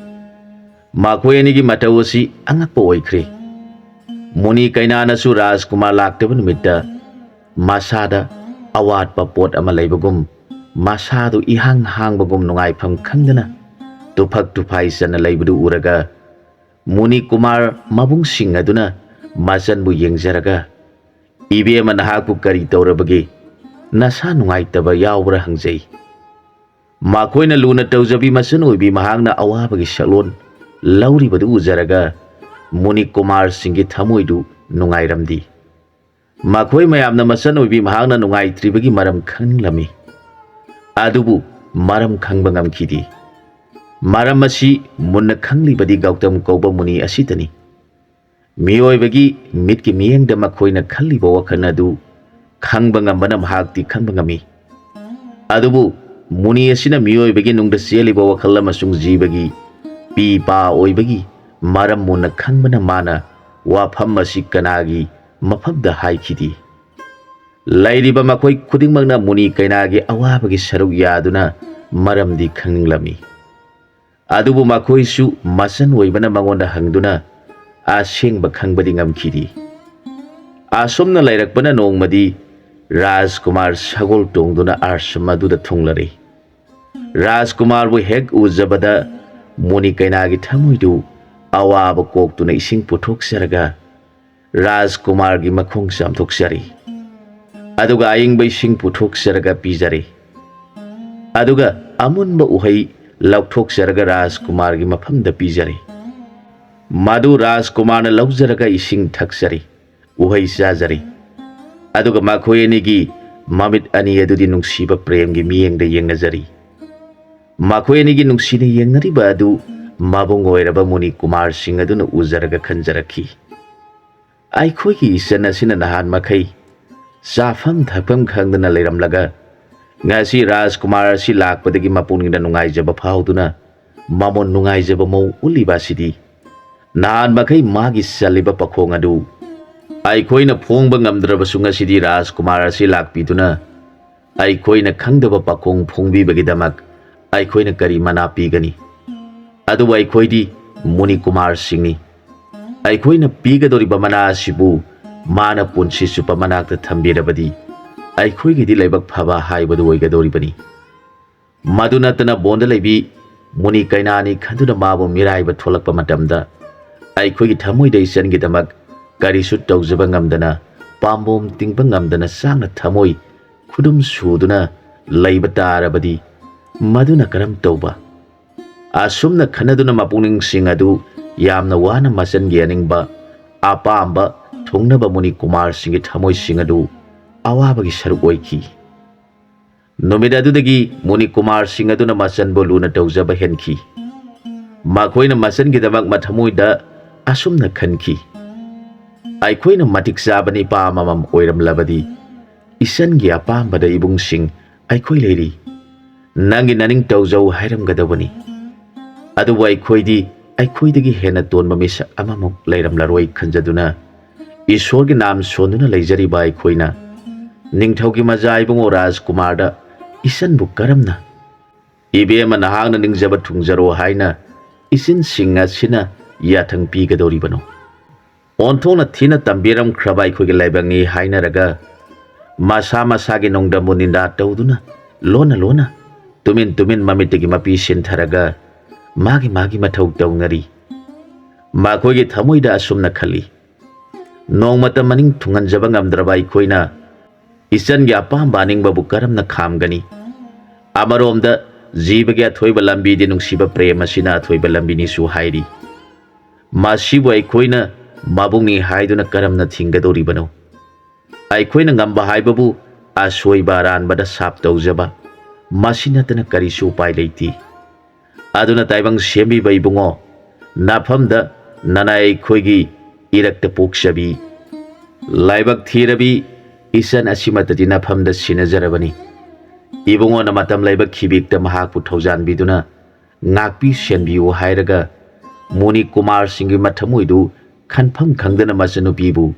ꯃꯈꯣꯏ ꯑꯅꯤꯒꯤ ꯃꯇꯧ ꯑꯁꯤ ꯑꯉꯛꯄ ꯑꯣꯏꯈ꯭ꯔꯦ꯫ ꯃꯨꯅꯤ ꯀꯩꯅꯥꯅꯁꯨ ꯔꯥꯖꯀꯨꯃꯥꯔ ꯂꯥꯛꯇꯕ ꯅꯨꯃꯤꯠꯇ ꯃꯁꯥꯗ ꯑꯋꯥꯠꯄ ꯄꯣꯠ ꯑꯃ ꯂꯩꯕꯒꯨꯝ, ꯃꯁꯥꯗꯨ ꯏꯍꯥꯡ ꯍꯥꯡꯕꯒꯨꯝ ꯅꯨꯡꯉꯥꯏꯐꯝ ꯈꯪꯗꯅ ꯇꯨꯐꯛ ꯇꯨꯐꯥꯏ ꯆꯟꯅ ꯂꯩꯕꯗꯨ ꯎꯔꯒ, ꯃꯨꯅꯤ ꯀꯨꯃꯥꯔ ꯃꯕꯨꯡꯁꯤꯡ ꯑꯗꯨꯅ ꯃꯆꯟꯕꯨ ꯌꯦꯡꯖꯔꯒ, "ꯏꯕꯦꯝꯃ, ꯅꯍꯥꯛꯄꯨ ꯀꯔꯤ ꯇꯧꯔꯕꯒꯦ? ꯅꯁꯥ ꯅꯨꯡꯉꯥꯏꯇꯕ ꯌꯥꯎꯕ꯭ꯔꯥ?" ꯍꯪꯖꯩ꯫ ꯃꯈꯣꯏꯅ ꯂꯨꯅ ꯇꯧꯖꯕꯤ ꯃꯆꯟ ꯑꯣꯏꯕꯤ ꯃꯍꯥꯛꯅ ꯑꯋꯥꯕꯒꯤ ꯁꯛꯂꯣꯟ ꯂꯧꯔꯤꯕꯗꯨ ꯎꯖꯔꯒ, ꯃꯨꯅꯤ ꯀꯨꯃꯥꯔꯁꯤꯡꯒꯤ ꯊꯃꯣꯏꯗꯨ ꯅꯨꯡꯉꯥꯏꯔꯝꯗꯦ꯫ ꯃꯈꯣꯏ ꯃꯌꯥꯝꯅ ꯃꯆꯟ ꯑꯣꯏꯕꯤ ꯃꯍꯥꯛꯅ ꯅꯨꯡꯉꯥꯏꯇ꯭ꯔꯤꯕꯒꯤ ꯃꯔꯝ ꯈꯪꯅꯤꯡꯂꯝꯃꯤ꯫ ꯑꯗꯨꯕꯨ ꯃꯔꯝ ꯈꯪꯕ ꯉꯝꯈꯤꯗꯦ꯫ ꯃꯔꯝ ꯑꯁꯤ ꯃꯨꯟꯅ ꯈꯪꯂꯤꯕꯗꯤ ꯒꯧꯇꯝ ꯀꯧꯕ ꯃꯨꯅꯤ ꯑꯁꯤꯇꯅꯤ꯫ ꯃꯤꯑꯣꯏꯕꯒꯤ ꯃꯤꯠꯀꯤ ꯃꯤꯠꯌꯦꯡꯗ ꯃꯈꯣꯏꯅ ꯈꯜꯂꯤꯕ ꯋꯥꯈꯜ ꯑꯗꯨ ꯈꯪꯕ ꯉꯝꯕꯅ ꯃꯍꯥꯛꯇꯤ ꯈꯪꯕ ꯉꯝꯃꯤ꯫ ꯑꯗꯨꯕꯨ ꯃꯨꯅꯤ ꯑꯁꯤꯅ ꯃꯤꯑꯣꯏꯕꯒꯤ ꯅꯨꯡꯗ ꯆꯦꯜꯂꯤꯕ ꯋꯥꯈꯜ ꯑꯃꯁꯨꯡ ꯖꯤꯕꯒꯤ ꯄꯤ ꯄꯥ ꯑꯣꯏꯕꯒꯤ ꯃꯔꯝ ꯃꯨꯟꯅ ꯈꯪꯕꯅ ꯃꯥꯅ ꯋꯥꯐꯝ ꯑꯁꯤ ꯀꯅꯥꯒꯤ ꯃꯐꯝꯗ ꯍꯥꯏꯈꯤꯗꯦ꯫ ꯂꯩꯔꯤꯕ ꯃꯈꯣꯏ ꯈꯨꯗꯤꯡꯃꯛꯅ ꯃꯨꯅꯤ ꯀꯩꯅꯥꯒꯤ ꯑꯋꯥꯕꯒꯤ ꯁꯔꯨꯛ ꯌꯥꯗꯨꯅ ꯃꯔꯝꯗꯤ ꯈꯪꯅꯤꯡꯂꯝꯃꯤ꯫ ꯑꯗꯨꯕꯨ ꯃꯈꯣꯏꯁꯨ ꯃꯆꯟ ꯑꯣꯏꯕꯅ ꯃꯉꯣꯟꯗ ꯍꯪꯗꯨꯅ, ꯑꯁꯦꯡꯕ ꯈꯪꯕꯗꯤ ꯉꯝꯈꯤꯗꯦ꯫ ꯑꯁꯨꯝꯅ ꯂꯩꯔꯛꯄꯅ ꯅꯣꯡꯃꯗꯤ ꯔꯥꯖꯀꯨꯃꯥꯔ ꯁꯒꯣꯜ ꯇꯣꯡꯗꯨꯅ ꯑꯥꯁ꯭ꯔꯝ ꯑꯗꯨꯗ ꯊꯨꯡꯂꯔꯦ꯫ ꯔꯥꯖꯀꯨꯃꯥꯔꯕꯨ ꯍꯦꯛ ꯎꯖꯕꯗ ꯃꯨꯅꯤ ꯀꯩꯅꯥꯒꯤ ꯊꯃꯣꯏꯗꯨ ꯑꯋꯥꯕ ꯀꯣꯛꯇꯨꯅ ꯏꯁꯤꯡ ꯄꯨꯊꯣꯛꯆꯔꯒ ꯔꯥꯖꯀꯨꯃꯥꯔꯒꯤ ꯃꯈꯣꯡ ꯆꯥꯝꯊꯣꯛꯆꯔꯤ꯫ ꯑꯗꯨꯒ ꯑꯏꯪꯕ ꯏꯁꯤꯡ ꯄꯨꯊꯣꯛꯆꯔꯒ ꯄꯤꯖꯔꯤ꯫ ꯑꯗꯨꯒ ꯑꯃꯨꯟꯕ ꯎꯍꯩ ꯂꯧꯊꯣꯛꯆꯔꯒ ꯔꯥꯖꯀꯨꯃꯥꯔꯒꯤ ꯃꯐꯝꯗ ꯄꯤꯖꯔꯤ꯫ ꯃꯗꯨ ꯔꯥꯖꯀꯨꯃꯥꯔꯅ ꯂꯧꯖꯔꯒ ꯏꯁꯤꯡ ꯊꯛꯆꯔꯤ, ꯎꯍꯩ ꯆꯥꯖꯔꯤ꯫ ꯑꯗꯨꯒ ꯃꯈꯣꯏ ꯑꯅꯤꯒꯤ ꯃꯃꯤꯠ ꯑꯅꯤ ꯑꯗꯨꯗꯤ ꯅꯨꯡꯁꯤꯕ ꯄ꯭ꯔꯦꯝꯒꯤ ꯃꯤꯠꯌꯦꯡꯗ ꯌꯦꯡꯅꯖꯔꯤ꯫ ꯃꯈꯣꯏ ꯑꯅꯤꯒꯤ ꯅꯨꯡꯁꯤꯅ ꯌꯦꯡꯅꯔꯤꯕ ꯑꯗꯨ ꯃꯕꯨꯡ ꯑꯣꯏꯔꯕ ꯃꯨꯅꯤ ꯀꯨꯃꯥꯔ ꯁꯤꯡ ꯑꯗꯨꯅ ꯎꯖꯔꯒ ꯈꯟꯖꯔꯛꯈꯤ, "ꯑꯩꯈꯣꯏꯒꯤ ꯏꯆꯟ ꯑꯁꯤꯅ ꯅꯍꯥꯟ ꯃꯈꯩ ꯆꯥꯐꯝ ꯊꯛꯐꯝ ꯈꯪꯗꯅ ꯂꯩꯔꯝꯂꯒ, ꯉꯁꯤ ꯔꯥꯖꯀꯨꯃꯥꯔ ꯑꯁꯤ ꯂꯥꯛꯄꯗꯒꯤ ꯃꯄꯨꯛꯅꯤꯡꯗ ꯅꯨꯡꯉꯥꯏꯖꯕ ꯐꯥꯎꯗꯨꯅ ꯃꯃꯣꯟ ꯅꯨꯡꯉꯥꯏꯖꯕ ꯃꯑꯣꯡ ꯎꯠꯂꯤꯕ ꯑꯁꯤꯗꯤ ꯅꯍꯥꯟ ꯃꯈꯩ ꯃꯥꯒꯤ ꯆꯜꯂꯤꯕ ꯄꯥꯈꯣꯡ ꯑꯗꯨ ꯑꯩꯈꯣꯏꯅ ꯐꯣꯡꯕ ꯉꯝꯗ꯭ꯔꯕꯁꯨ, ꯉꯁꯤꯗꯤ ꯔꯥꯖꯀꯨꯃꯥꯔ ꯑꯁꯤ ꯂꯥꯛꯄꯤꯗꯨꯅ ꯑꯩꯈꯣꯏꯅ ꯈꯪꯗꯕ ꯄꯥꯈꯣꯡ ꯐꯣꯡꯕꯤꯕꯒꯤꯗꯃꯛ ꯑꯩꯈꯣꯏꯅ ꯀꯔꯤ ꯃꯅꯥ ꯄꯤꯒꯅꯤ? ꯑꯗꯨꯕꯨ ꯑꯩꯈꯣꯏꯗꯤ ꯃꯨꯅꯤ ꯀꯨꯃꯥꯔ ꯁꯤꯡꯅꯤ꯫ ꯑꯩꯈꯣꯏꯅ ꯄꯤꯒꯗꯧꯔꯤꯕ ꯃꯅꯥ ꯑꯁꯤꯕꯨ ꯃꯥꯅ ꯄꯨꯟꯁꯤ ꯆꯨꯞꯄ ꯃꯅꯥꯛꯇ ꯊꯝꯕꯤꯔꯕꯗꯤ ꯑꯩꯈꯣꯏꯒꯤꯗꯤ ꯂꯥꯏꯕꯛ ꯐꯕ ꯍꯥꯏꯕꯗꯨ ꯑꯣꯏꯒꯗꯧꯔꯤꯕꯅꯤ꯫ ꯃꯗꯨ ꯅꯠꯇꯅ ꯕꯣꯟꯗ ꯂꯩꯕꯤ ꯃꯨꯅꯤ ꯀꯩꯅꯥꯅꯤ ꯈꯟꯗꯨꯅ ꯃꯥꯕꯨ ꯃꯤꯔꯥꯏꯕ ꯊꯣꯛꯂꯛꯄ ꯃꯇꯝꯗ ꯑꯩꯈꯣꯏꯒꯤ ꯊꯃꯣꯏꯗ ꯏꯆꯟꯒꯤꯗꯃꯛ ꯀꯔꯤꯁꯨ ꯇꯧꯖꯕ ꯉꯝꯗꯅ, ꯄꯥꯝꯕꯣꯝ ꯇꯤꯡꯕ ꯉꯝꯗꯅ ꯆꯥꯛꯅ ꯊꯃꯣꯏ ꯈꯨꯗꯨꯝ ꯁꯨꯗꯨꯅ ꯂꯩꯕ ꯇꯥꯔꯕꯗꯤ ꯃꯗꯨꯅ ꯀꯔꯝ ꯇꯧꯕ?" ꯑꯁꯨꯝꯅ ꯈꯟꯅꯗꯨꯅ ꯃꯄꯨꯛꯅꯤꯡꯁꯤꯡ ꯑꯗꯨ ꯌꯥꯝꯅ ꯋꯥꯅ ꯃꯆꯟꯒꯤ ꯑꯅꯤꯡꯕ, ꯑꯄꯥꯝꯕ ꯊꯨꯡꯅꯕ ꯃꯨꯅꯤ ꯀꯨꯃꯥꯔꯁꯤꯡꯒꯤ ꯊꯃꯣꯏꯁꯤꯡ ꯑꯗꯨ ꯑꯋꯥꯕꯒꯤ ꯁꯔꯨꯛ ꯑꯣꯏꯈꯤ꯫ ꯅꯨꯃꯤꯠ ꯑꯗꯨꯗꯒꯤ ꯃꯨꯅꯤ ꯀꯨꯃꯥꯔꯁꯤꯡ ꯑꯗꯨꯅ ꯃꯆꯟꯕꯨ ꯂꯨꯅ ꯇꯧꯖꯕ ꯍꯦꯟꯈꯤ꯫ ꯃꯈꯣꯏꯅ ꯃꯆꯟꯒꯤꯗꯃꯛ ꯃꯊꯃꯣꯏꯗ ꯑꯁꯨꯝꯅ ꯈꯟꯈꯤ, "ꯑꯩꯈꯣꯏꯅ ꯃꯇꯤꯛ ꯆꯥꯕ ꯅꯤꯄꯥ ꯑꯃꯃꯝ ꯑꯣꯏꯔꯝꯂꯕꯗꯤ ꯏꯆꯟꯒꯤ ꯑꯄꯥꯝꯕꯗ ꯏꯕꯨꯡꯁꯤꯡ ꯑꯩꯈꯣꯏ ꯂꯩꯔꯤ꯫ ꯅꯪꯒꯤ ꯅꯅꯤꯡ ꯇꯧꯖꯧ ꯍꯥꯏꯔꯝꯒꯗꯕꯅꯤ꯫ ꯑꯗꯨꯕꯨ ꯑꯩꯈꯣꯏꯗꯤ ꯑꯩꯈꯣꯏꯗꯒꯤ ꯍꯦꯟꯅ ꯇꯣꯟꯕ ꯃꯤꯁꯛ ꯑꯃꯃꯨꯛ ꯂꯩꯔꯝꯂꯔꯣꯏ ꯈꯟꯖꯗꯨꯅ ꯏꯁꯣꯔꯒꯤ ꯅꯥꯝ ꯁꯣꯟꯗꯨꯅ ꯂꯩꯖꯔꯤꯕ ꯑꯩꯈꯣꯏꯅ ꯅꯤꯡꯊꯧꯒꯤ ꯃꯆꯥ ꯏꯕꯨꯡꯉꯣ ꯔꯥꯖꯀꯨꯃꯥꯔꯗ ꯏꯆꯟꯕꯨ ꯀꯔꯝꯅ, 'ꯏꯕꯦꯝꯃ, ꯅꯍꯥꯛꯅ ꯅꯤꯡꯖꯕ ꯊꯨꯡꯖꯔꯣ' ꯍꯥꯏꯅ ꯏꯆꯤꯟꯁꯤꯡ ꯑꯁꯤꯅ ꯌꯥꯊꯪ ꯄꯤꯒꯗꯧꯔꯤꯕꯅꯣ?" ꯑꯣꯟꯊꯣꯛꯅ ꯊꯤꯅ ꯇꯝꯕꯤꯔꯝꯈ꯭ꯔꯕ ꯑꯩꯈꯣꯏꯒꯤ ꯂꯥꯏꯕꯛꯅꯤ ꯍꯥꯏꯅꯔꯒ, ꯃꯁꯥ ꯃꯁꯥꯒꯤ ꯅꯣꯡꯗꯝꯕꯨ ꯅꯤꯟꯗꯥ ꯇꯧꯗꯨꯅ, ꯂꯣꯟꯅ ꯂꯣꯟꯅ, ꯇꯨꯃꯤꯟ ꯇꯨꯃꯤꯟ ꯃꯃꯤꯠꯇꯒꯤ ꯃꯄꯤ ꯁꯤꯟꯊꯔꯒ, ꯃꯥꯒꯤ ꯃꯥꯒꯤ ꯃꯊꯧ ꯇꯧꯅꯔꯤ꯫ ꯃꯈꯣꯏꯒꯤ ꯊꯃꯣꯏꯗ ꯑꯁꯨꯝꯅ ꯈꯜꯂꯤ, ꯅꯣꯡꯃꯇ ꯃꯅꯤꯡ ꯊꯨꯡꯍꯟꯖꯕ ꯉꯝꯗ꯭ꯔꯕ ꯑꯩꯈꯣꯏꯅ ꯏꯆꯟꯒꯤ ꯑꯄꯥꯝꯕ ꯑꯅꯤꯡꯕꯕꯨ ꯀꯔꯝꯅ ꯈꯥꯝꯒꯅꯤ? ꯑꯃꯔꯣꯝꯗ, ꯖꯤꯕꯒꯤ ꯑꯊꯣꯏꯕ ꯂꯝꯕꯤꯗꯤ ꯅꯨꯡꯁꯤꯕ ꯄ꯭ꯔꯦꯝ ꯑꯁꯤꯅ ꯑꯊꯣꯏꯕ ꯂꯝꯕꯤꯅꯤꯁꯨ ꯍꯥꯏꯔꯤ꯫ ꯃꯁꯤꯕꯨ ꯑꯩꯈꯣꯏꯅ ꯃꯕꯨꯡꯅꯤ ꯍꯥꯏꯗꯨꯅ ꯀꯔꯝꯅ ꯊꯤꯡꯒꯗꯧꯔꯤꯕꯅꯣ? ꯑꯩꯈꯣꯏꯅ ꯉꯝꯕ ꯍꯥꯏꯕꯕꯨ ꯑꯁꯣꯏꯕ ꯑꯔꯥꯟꯕꯗ ꯁꯥꯞ ꯇꯧꯖꯕ, ꯃꯁꯤ ꯅꯠꯇꯅ ꯀꯔꯤꯁꯨ ꯎꯄꯥꯏ ꯂꯩꯇꯦ꯫ ꯑꯗꯨꯅ ꯇꯥꯏꯕꯪ ꯁꯦꯝꯕꯤꯕ ꯏꯕꯨꯡꯉꯣ, ꯅꯐꯝꯗ ꯅꯅꯥꯏ ꯑꯩꯈꯣꯏꯒꯤ ꯏꯔꯛꯇ ꯄꯣꯛꯆꯕꯤ, ꯂꯥꯏꯕꯛ ꯊꯤꯔꯕꯤ ꯏꯆꯟ ꯑꯁꯤꯃꯠꯇꯗꯤ ꯅꯐꯝꯗ ꯁꯤꯟꯅꯖꯔꯕꯅꯤ꯫ ꯏꯕꯨꯡꯉꯣꯅ ꯃꯇꯝ ꯂꯥꯏꯕꯛ ꯈꯤꯕꯤꯛꯇ ꯃꯍꯥꯛꯄꯨ ꯊꯧꯖꯥꯟꯕꯤꯗꯨꯅ ꯉꯥꯛꯄꯤ ꯁꯦꯟꯕꯤꯌꯨ ꯍꯥꯏꯔꯒ, ꯃꯨꯅꯤ ꯀꯨꯃꯥꯔ ꯁꯤꯡꯒꯤ ꯃꯊꯃꯣꯏꯗꯨ ꯈꯟꯐꯝ ꯈꯪꯗꯅ ꯃꯆꯟꯅꯨꯄꯤꯕꯨ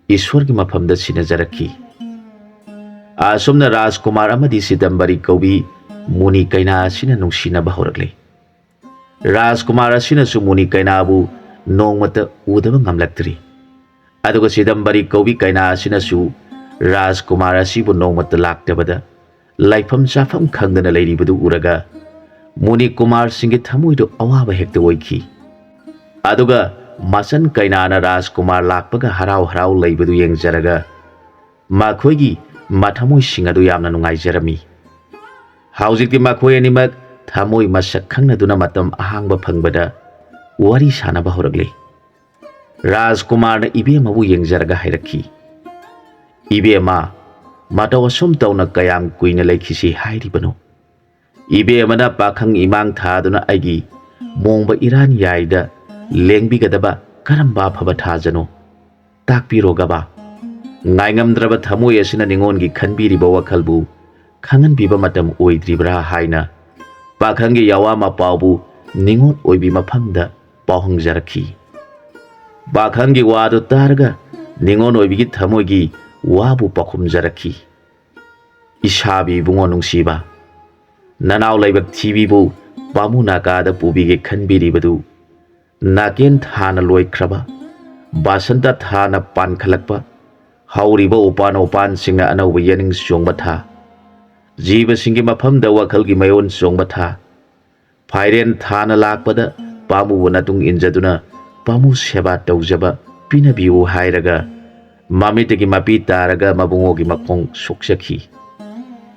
ꯏꯁꯣꯔꯒꯤ ꯃꯐꯝꯗ ꯁꯤꯟꯅꯖꯔꯛꯈꯤ꯫ ꯑꯁꯨꯝꯅ ꯔꯥꯖꯀꯨꯃꯥꯔ ꯑꯃꯗꯤ ꯁꯤꯗꯝꯕꯔꯤ ꯀꯧꯕꯤ ꯃꯨꯅꯤ ꯀꯩꯅꯥ ꯑꯁꯤꯅ ꯅꯨꯡꯁꯤꯅꯕ ꯍꯧꯔꯛꯂꯦ꯫ ꯔꯥꯖꯀꯨꯃꯥꯔ ꯑꯁꯤꯅꯁꯨ ꯃꯨꯅꯤ ꯀꯩꯅꯥꯕꯨ ꯅꯣꯡꯃꯇ ꯎꯗꯕ ꯉꯝꯂꯛꯇ꯭ꯔꯤ꯫ ꯑꯗꯨꯒ ꯁꯤꯗꯝꯕꯔꯤ ꯀꯧꯕꯤ ꯀꯩꯅꯥ ꯑꯁꯤꯅꯁꯨ ꯔꯥꯖꯀꯨꯃꯥꯔ ꯑꯁꯤꯕꯨ ꯅꯣꯡꯃꯇ ꯂꯥꯛꯇꯕꯗ ꯂꯩꯐꯝ ꯆꯥꯐꯝ ꯈꯪꯗꯅ ꯂꯩꯔꯤꯕꯗꯨ ꯎꯔꯒ ꯃꯨꯅꯤ ꯀꯨꯃꯥꯔ ꯁꯤꯡꯒꯤ ꯊꯃꯣꯏꯗꯨ ꯑꯋꯥꯕ ꯍꯦꯛꯇ ꯑꯣꯏꯈꯤ꯫ ꯑꯗꯨꯒ ꯃꯆꯟ ꯀꯩꯅꯥꯅ ꯔꯥꯖꯀꯨꯃꯥꯔ ꯂꯥꯛꯄꯒ ꯍꯔꯥꯎ ꯍꯔꯥꯎ ꯂꯩꯕꯗꯨ ꯌꯦꯡꯖꯔꯒ ꯃꯈꯣꯏꯒꯤ ꯃꯊꯃꯣꯏꯁꯤꯡ ꯑꯗꯨ ꯌꯥꯝꯅ ꯅꯨꯡꯉꯥꯏꯖꯔꯝꯃꯤ꯫ ꯍꯧꯖꯤꯛꯇꯤ ꯃꯈꯣꯏ ꯑꯅꯤꯃꯛ ꯊꯃꯣꯏ ꯃꯁꯛ ꯈꯪꯅꯗꯨꯅ ꯃꯇꯝ ꯑꯍꯥꯡꯕ ꯐꯪꯕꯗ ꯋꯥꯔꯤ ꯁꯥꯅꯕ ꯍꯧꯔꯛꯂꯦ꯫ ꯔꯥꯖꯀꯨꯃꯥꯔꯅ ꯏꯕꯦꯝꯃꯕꯨ ꯌꯦꯡꯖꯔꯒ ꯍꯥꯏꯔꯛꯈꯤ, "ꯏꯕꯦꯝꯃ, ꯃꯇꯧ ꯑꯁꯨꯝ ꯇꯧꯅ ꯀꯌꯥꯝ ꯀꯨꯏꯅ ꯂꯩꯈꯤꯁꯤ ꯍꯥꯏꯔꯤꯕꯅꯣ? ꯏꯕꯦꯝꯃꯅ ꯄꯥꯈꯪ ꯏꯃꯥꯡ ꯊꯥꯗꯨꯅ ꯑꯩꯒꯤ ꯃꯣꯡꯕ ꯏꯔꯥꯟ ꯌꯥꯏꯗ ꯂꯦꯡꯕꯤꯒꯗꯕ ꯀꯔꯝꯕ ꯑꯐꯕ ꯊꯥꯖꯅꯣ? ꯇꯥꯛꯄꯤꯔꯣ ꯒꯕꯥ꯫ ꯉꯥꯏꯉꯝꯗ꯭ꯔꯕ ꯊꯃꯣꯏ ꯑꯁꯤꯅ ꯅꯤꯉꯣꯟꯒꯤ ꯈꯟꯕꯤꯔꯤꯕ ꯋꯥꯈꯜꯕꯨ ꯈꯪꯍꯟꯕꯤꯕ ꯃꯇꯝ ꯑꯣꯏꯗ꯭ꯔꯤꯕ꯭ꯔꯥ?" ꯍꯥꯏꯅ ꯄꯥꯈꯪꯒꯤ ꯌꯥꯋꯥꯃ ꯄꯥꯎꯕꯨ ꯅꯤꯉꯣꯜ ꯑꯣꯏꯕꯤ ꯃꯐꯝꯗ ꯄꯥꯎꯍꯪꯖꯔꯛꯈꯤ꯫ ꯄꯥꯈꯪꯒꯤ ꯋꯥꯗꯨ ꯇꯥꯔꯒ ꯅꯤꯉꯣꯜ ꯑꯣꯏꯕꯤꯒꯤ ꯊꯃꯣꯏꯒꯤ ꯋꯥꯕꯨ ꯄꯥꯎꯈꯨꯝꯖꯔꯛꯈꯤ꯫ "ꯏꯁꯥꯕꯤ ꯏꯕꯨꯡꯉꯣ ꯅꯨꯡꯁꯤꯕ, ꯅꯅꯥꯎ ꯂꯥꯏꯕꯛ ꯊꯤꯕꯤꯕꯨ ꯄꯥꯃꯨ ꯅꯥꯀꯥꯗ ꯄꯨꯕꯤꯒꯦ ꯈꯟꯕꯤꯔꯤꯕꯗꯨ ꯅꯥꯀꯦꯟ ꯊꯥꯅ ꯂꯣꯏꯈ꯭ꯔꯕ ꯕꯥꯁꯟꯇ ꯊꯥꯅ ꯄꯥꯟꯈꯠꯂꯛꯄ, ꯍꯧꯔꯤꯕ ꯎꯄꯥꯟ ꯎꯄꯥꯟꯁꯤꯡꯅ ꯑꯅꯧꯕ ꯌꯦꯅꯤꯡ ꯆꯣꯡꯕ ꯊꯥ, ꯖꯤꯕꯁꯤꯡꯒꯤ ꯃꯐꯝꯗ ꯋꯥꯈꯜꯒꯤ ꯃꯌꯣꯟ ꯆꯣꯡꯕ ꯊꯥ, ꯐꯥꯏꯔꯦꯟ ꯊꯥꯅ ꯂꯥꯛꯄꯗ ꯄꯥꯝꯃꯨꯕ ꯅꯇꯨꯡ ꯏꯟꯖꯗꯨꯅ ꯄꯥꯝꯃꯨ ꯁꯦꯕꯥ ꯇꯧꯖꯕ ꯄꯤꯅꯕꯤꯌꯨ ꯍꯥꯏꯔꯒ ꯃꯃꯤꯠꯇꯒꯤ ꯃꯄꯤ ꯇꯥꯔꯒ ꯃꯕꯨꯡꯉꯣꯒꯤ ꯃꯈꯣꯡ ꯁꯣꯛꯆꯈꯤ꯫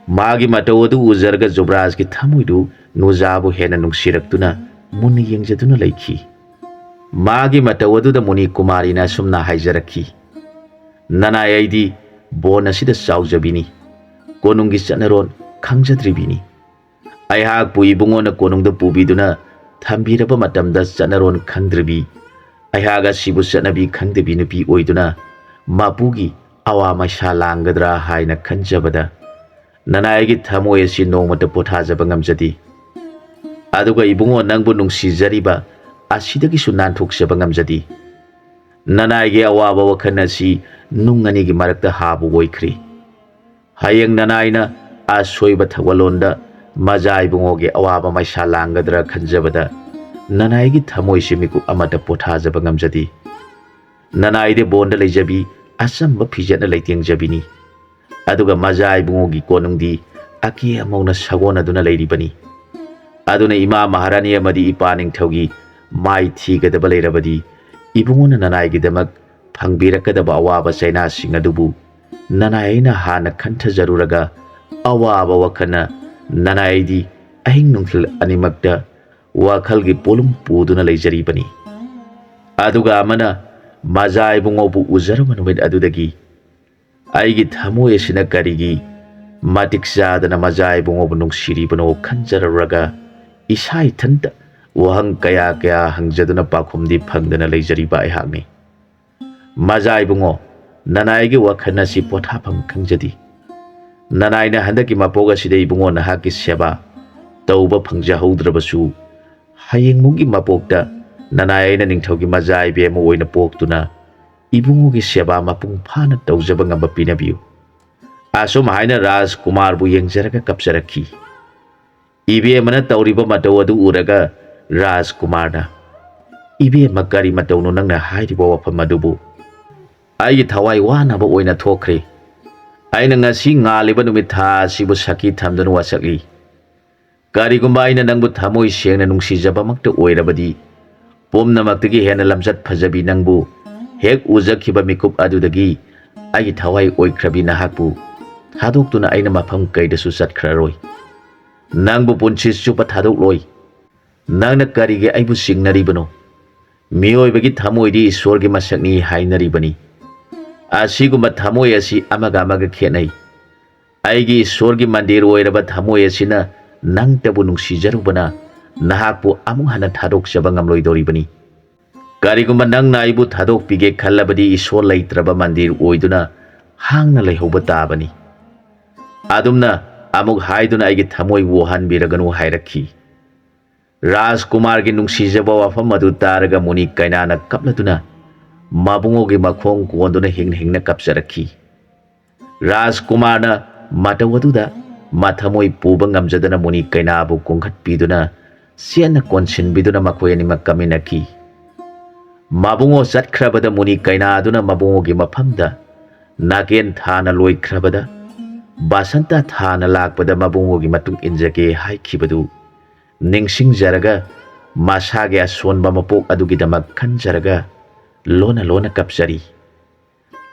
ꯃꯥꯒꯤ ꯃꯇꯧ ꯑꯗꯨ ꯎꯖꯔꯒ ꯖꯨꯕ꯭ꯔꯥꯖꯀꯤ ꯊꯃꯣꯏꯗꯨ ꯅꯨꯖꯥꯕꯨ ꯍꯦꯟꯅ ꯅꯨꯡꯁꯤꯔꯛꯇꯨꯅ ꯃꯨꯟꯅ ꯌꯦꯡꯖꯗꯨꯅ ꯂꯩꯈꯤ꯫ ꯃꯥꯒꯤ ꯃꯇꯧ ꯑꯗꯨꯗ ꯃꯨꯅꯤ ꯀꯨꯃꯥꯔꯤꯅ ꯑꯁꯨꯝꯅ ꯍꯥꯏꯖꯔꯛꯈꯤ, "ꯅꯅꯥꯏ, ꯑꯩꯗꯤ ꯕꯣꯟ ꯑꯁꯤꯗ ꯆꯥꯎꯖꯕꯤꯅꯤ, ꯀꯣꯅꯨꯡꯒꯤ ꯆꯠꯅꯔꯣꯟ ꯈꯪꯖꯗ꯭ꯔꯤꯕꯤꯅꯤ꯫ ꯑꯩꯍꯥꯛꯄꯨ ꯏꯕꯨꯡꯉꯣꯅ ꯀꯣꯅꯨꯡꯗ ꯄꯨꯕꯤꯗꯨꯅ ꯊꯝꯕꯤꯔꯕ ꯃꯇꯝꯗ ꯆꯠꯅꯔꯣꯟ ꯈꯪꯗ꯭ꯔꯤꯕꯤ, ꯑꯩꯍꯥꯛ ꯑꯁꯤꯕꯨ ꯆꯠꯅꯕꯤ ꯈꯪꯗꯕꯤ ꯅꯨꯄꯤ ꯑꯣꯏꯗꯨꯅ ꯃꯄꯨꯒꯤ ꯑꯋꯥ ꯃꯩꯁꯥ ꯂꯥꯡꯒꯗ꯭ꯔꯥ ꯍꯥꯏꯅ ꯈꯟꯖꯕꯗ ꯅꯅꯥꯏꯒꯤ ꯊꯃꯣꯏ ꯑꯁꯤ ꯅꯣꯡꯃꯇ ꯄꯣꯊꯥꯖꯕ ꯉꯝꯖꯗꯦ꯫ ꯑꯗꯨꯒ ꯏꯕꯨꯡꯉꯣ, ꯅꯪꯕꯨ ꯅꯨꯡꯁꯤꯖꯔꯤꯕ ꯑꯁꯤꯗꯒꯤꯁꯨ ꯅꯥꯟꯊꯣꯛꯆꯕ ꯉꯝꯖꯗꯦ꯫ ꯅꯅꯥꯏꯒꯤ ꯑꯋꯥꯕ ꯋꯥꯈꯜ ꯑꯁꯤ ꯅꯨꯡ ꯑꯅꯤꯒꯤ ꯃꯔꯛꯇ ꯍꯥꯕꯨ ꯑꯣꯏꯈ꯭ꯔꯦ꯫ ꯍꯌꯦꯡ ꯅꯅꯥꯏꯅ ꯑꯁꯣꯏꯕ ꯊꯧꯒꯜꯂꯣꯟꯗ ꯃꯖꯥ ꯏꯕꯨꯡꯉꯣꯒꯤ ꯑꯋꯥꯕ ꯃꯩꯁꯥ ꯂꯥꯡꯒꯗ꯭ꯔꯥ ꯈꯟꯖꯕꯗ ꯅꯅꯥꯏꯒꯤ ꯊꯃꯣꯏꯁꯤ ꯃꯤꯀꯨꯞ ꯑꯃꯇ ꯄꯣꯊꯥꯖꯕ ꯉꯝꯖꯗꯦ꯫ ꯅꯅꯥꯏꯗꯤ ꯕꯣꯟꯗ ꯂꯩꯖꯕꯤ, ꯑꯆꯝꯕ ꯐꯤꯖꯦꯠꯅ ꯂꯩꯇꯦꯡꯖꯕꯤꯅꯤ꯫ ꯑꯗꯨꯒ ꯃꯖꯥ ꯏꯕꯨꯡꯉꯣꯒꯤ ꯀꯣꯅꯨꯡꯗꯤ ꯑꯀꯦ ꯑꯃꯧꯅ ꯁꯥꯒꯣꯟꯅꯗꯨꯅ ꯂꯩꯔꯤꯕꯅꯤ꯫ ꯑꯗꯨꯅ ꯏꯃꯥ ꯃꯍꯥꯔꯥꯅꯤ ꯑꯃꯗꯤ ꯏꯄꯥ ꯅꯤꯡꯊꯧꯒꯤ ꯃꯥꯏ ꯊꯤꯒꯗꯕ ꯂꯩꯔꯕꯗꯤ ꯏꯕꯨꯡꯉꯣꯅ ꯅꯅꯥꯏꯒꯤꯗꯃꯛ ꯐꯪꯕꯤꯔꯛꯀꯗꯕ ꯑꯋꯥꯕ ꯆꯩꯅꯥꯁꯤꯡ ꯑꯗꯨꯕꯨ ꯅꯅꯥꯏ ꯑꯩꯅ ꯍꯥꯟꯅ ꯈꯟꯊꯖꯔꯨꯔꯒ ꯑꯋꯥꯕ ꯋꯥꯈꯜꯅ ꯅꯅꯥꯏ ꯑꯩꯗꯤ ꯑꯍꯤꯡ ꯅꯨꯡꯊꯤꯜ ꯑꯅꯤꯃꯛꯇ ꯋꯥꯈꯜꯒꯤ ꯄꯣꯠꯂꯨꯝ ꯄꯨꯗꯨꯅ ꯂꯩꯖꯔꯤꯕꯅꯤ꯫ ꯑꯗꯨꯒ ꯑꯃꯅ ꯃꯖꯥ ꯏꯕꯨꯡꯉꯣꯕꯨ ꯎꯖꯔꯕ ꯅꯨꯃꯤꯠ ꯑꯗꯨꯗꯒꯤ ꯑꯩꯒꯤ ꯊꯃꯣꯏ ꯑꯁꯤꯅ ꯀꯔꯤꯒꯤ ꯃꯇꯤꯛ ꯆꯥꯗꯅ ꯃꯖꯥ ꯏꯕꯨꯡꯉꯣꯕꯨ ꯅꯨꯡꯁꯤꯔꯤꯕꯅꯣ ꯈꯟꯖꯔꯨꯔꯒ ꯏꯁꯥ ꯏꯊꯟꯇ ꯋꯥꯍꯪ ꯀꯌꯥ ꯀꯌꯥ ꯍꯪꯖꯗꯨꯅ ꯄꯥꯎꯈꯨꯝꯗꯤ ꯐꯪꯗꯅ ꯂꯩꯖꯔꯤꯕ ꯑꯩꯍꯥꯛꯅꯤ꯫ ꯃꯖꯥ ꯏꯕꯨꯡꯉꯣ, ꯅꯅꯥꯏꯒꯤ ꯋꯥꯈꯜ ꯑꯁꯤ ꯄꯣꯊꯥꯐꯝ ꯈꯪꯖꯗꯦ꯫ ꯅꯅꯥꯏꯅ ꯍꯟꯗꯛꯀꯤ ꯃꯄꯣꯛ ꯑꯁꯤꯗ ꯏꯕꯨꯡꯉꯣ ꯅꯍꯥꯛꯀꯤ ꯁꯦꯕꯥ ꯇꯧꯕ ꯐꯪꯖꯍꯧꯗ꯭ꯔꯕꯁꯨ, ꯍꯌꯦꯡꯃꯨꯛꯀꯤ ꯃꯄꯣꯛꯇ ꯅꯅꯥꯏ ꯑꯩꯅ ꯅꯤꯡꯊꯧꯒꯤ ꯃꯖꯥ ꯏꯕꯦꯝꯃ ꯑꯣꯏꯅ ꯄꯣꯛꯇꯨꯅ ꯏꯕꯨꯡꯉꯣꯒꯤ ꯁꯦꯕꯥ ꯃꯄꯨꯡ ꯐꯥꯅ ꯇꯧꯖꯕ ꯉꯝꯕ ꯄꯤꯅꯕꯤꯌꯨ꯫ ꯑꯁꯨꯝ ꯍꯥꯏꯅ ꯔꯥꯖꯀꯨꯃꯥꯔꯕꯨ ꯌꯦꯡꯖꯔꯒ ꯀꯞꯆꯔꯛꯈꯤ꯫ ꯏꯕꯦꯝꯃꯅ ꯇꯧꯔꯤꯕ ꯃꯇꯧ ꯑꯗꯨ ꯎꯔꯒ ꯔꯥꯖꯀꯨꯃꯥꯔꯅ, "ꯏꯕꯦꯝꯃ, ꯀꯔꯤ ꯃꯇꯧꯅꯣ ꯅꯪꯅ ꯍꯥꯏꯔꯤꯕ ꯋꯥꯐꯝ ꯑꯗꯨꯕꯨ? ꯑꯩꯒꯤ ꯊꯋꯥꯏ ꯋꯥꯅꯕ ꯑꯣꯏꯅ ꯊꯣꯛꯈ꯭ꯔꯦ꯫ ꯑꯩꯅ ꯉꯁꯤ ꯉꯥꯜꯂꯤꯕ ꯅꯨꯃꯤꯠ ꯊꯥ ꯑꯁꯤꯕꯨ ꯁꯥꯈꯤ ꯊꯝꯗꯨꯅ ꯋꯥꯁꯛꯂꯤ꯫ ꯀꯔꯤꯒꯨꯝꯕ ꯑꯩꯅ ꯅꯪꯕꯨ ꯊꯃꯣꯏ ꯁꯦꯡꯅ ꯅꯨꯡꯁꯤꯖꯕꯃꯛꯇ ꯑꯣꯏꯔꯕꯗꯤ, ꯄꯨꯝꯅꯃꯛꯇꯒꯤ ꯍꯦꯟꯅ ꯂꯝꯆꯠ ꯐꯖꯕꯤ ꯅꯪꯕꯨ ꯍꯦꯛ ꯎꯖꯈꯤꯕ ꯃꯤꯀꯨꯞ ꯑꯗꯨꯗꯒꯤ ꯑꯩꯒꯤ ꯊꯋꯥꯏ ꯑꯣꯏꯈ꯭ꯔꯕꯤ ꯅꯍꯥꯛꯄꯨ ꯊꯥꯗꯣꯛꯇꯨꯅ ꯑꯩꯅ ꯃꯐꯝ ꯀꯩꯗꯁꯨ ꯆꯠꯈ꯭ꯔꯔꯣꯏ꯫ ꯅꯪꯕꯨ ꯄꯨꯟꯁꯤ ꯆꯨꯞꯄ ꯊꯥꯗꯣꯛꯂꯣꯏ꯫ ꯅꯪꯅ ꯀꯔꯤꯒꯤ ꯑꯩꯕꯨ ꯆꯤꯡꯅꯔꯤꯕꯅꯣ? ꯃꯤꯑꯣꯏꯕꯒꯤ ꯊꯃꯣꯏꯗꯤ ꯏꯁꯣꯔꯒꯤ ꯃꯁꯛꯅꯤ ꯍꯥꯏꯅꯔꯤꯕꯅꯤ꯫ ꯑꯁꯤꯒꯨꯝꯕ ꯊꯃꯣꯏ ꯑꯁꯤ ꯑꯃꯒ ꯑꯃꯒ ꯈꯦꯠꯅꯩ꯫ ꯑꯩꯒꯤ ꯏꯁꯣꯔꯒꯤ ꯃꯟꯗꯤꯔ ꯑꯣꯏꯔꯕ ꯊꯃꯣꯏ ꯑꯁꯤꯅ ꯅꯪꯇꯕꯨ ꯅꯨꯡꯁꯤꯖꯔꯨꯕꯅ ꯅꯍꯥꯛꯄꯨ ꯑꯃꯨꯛ ꯍꯟꯅ ꯊꯥꯗꯣꯛꯆꯕ ꯉꯝꯂꯣꯏꯗꯧꯔꯤꯕꯅꯤ꯫ ꯀꯔꯤꯒꯨꯝꯕ ꯅꯪꯅ ꯑꯩꯕꯨ ꯊꯥꯗꯣꯛꯄꯤꯒꯦ ꯈꯜꯂꯕꯗꯤ ꯏꯁꯣꯔ ꯂꯩꯇ꯭ꯔꯕ ꯃꯟꯗꯤꯔ ꯑꯣꯏꯗꯨꯅ ꯍꯥꯡꯅ ꯂꯩꯍꯧꯕ ꯇꯥꯕꯅꯤ꯫" ꯑꯗꯨꯝꯅ ꯑꯃꯨꯛ ꯍꯥꯏꯗꯨꯅ ꯑꯩꯒꯤ ꯊꯃꯣꯏ ꯋꯥꯍꯟꯕꯤꯔꯒꯅꯨ ꯍꯥꯏꯔꯛꯈꯤ꯫ ꯔꯥꯖꯀꯨꯃꯥꯔꯒꯤ ꯅꯨꯡꯁꯤꯖꯕ ꯋꯥꯐꯝ ꯑꯗꯨ ꯇꯥꯔꯒ ꯃꯨꯅꯤ ꯀꯩꯅꯥꯅ ꯀꯞꯂꯗꯨꯅ ꯃꯕꯨꯡꯉꯣꯒꯤ ꯃꯈꯣꯡ ꯀꯣꯟꯗꯨꯅ ꯍꯤꯡꯅ ꯍꯤꯡꯅ ꯀꯞꯆꯔꯛꯈꯤ꯫ ꯔꯥꯖꯀꯨꯃꯥꯔꯅ ꯃꯇꯧ ꯑꯗꯨꯗ ꯃꯊꯃꯣꯏ ꯄꯨꯕ ꯉꯝꯖꯗꯅ ꯃꯨꯅꯤ ꯀꯩꯅꯥꯕꯨ ꯀꯣꯟꯈꯠꯄꯤꯗꯨꯅ ꯆꯦꯠꯅ ꯀꯣꯟꯁꯤꯟꯕꯤꯗꯨꯅ ꯃꯈꯣꯏ ꯑꯅꯤꯃꯛ ꯀꯞꯃꯤꯟꯅꯈꯤ꯫ ꯃꯕꯨꯡꯉꯣ ꯆꯠꯈ꯭ꯔꯕꯗ ꯃꯨꯅꯤ ꯀꯩꯅꯥ ꯑꯗꯨꯅ ꯃꯕꯨꯡꯉꯣꯒꯤ ꯃꯐꯝꯗ ꯅꯥꯀꯦꯟ ꯊꯥꯅ ꯂꯣꯏꯈ꯭ꯔꯕꯗ ꯕꯁꯟꯇ ꯊꯥꯅ ꯂꯥꯛꯄꯗ ꯃꯕꯨꯡꯉꯣꯒꯤ ꯃꯇꯨꯡ ꯏꯟꯖꯒꯦ ꯍꯥꯏꯈꯤꯕꯗꯨ ꯅꯤꯡꯁꯤꯡꯖꯔꯒ ꯃꯁꯥꯒꯤ ꯑꯁꯣꯟꯕ ꯃꯄꯣꯛ ꯑꯗꯨꯒꯤꯗꯃꯛ ꯈꯟꯖꯔꯒ ꯂꯣꯟꯅ ꯂꯣꯟꯅ ꯀꯞꯆꯔꯤ꯫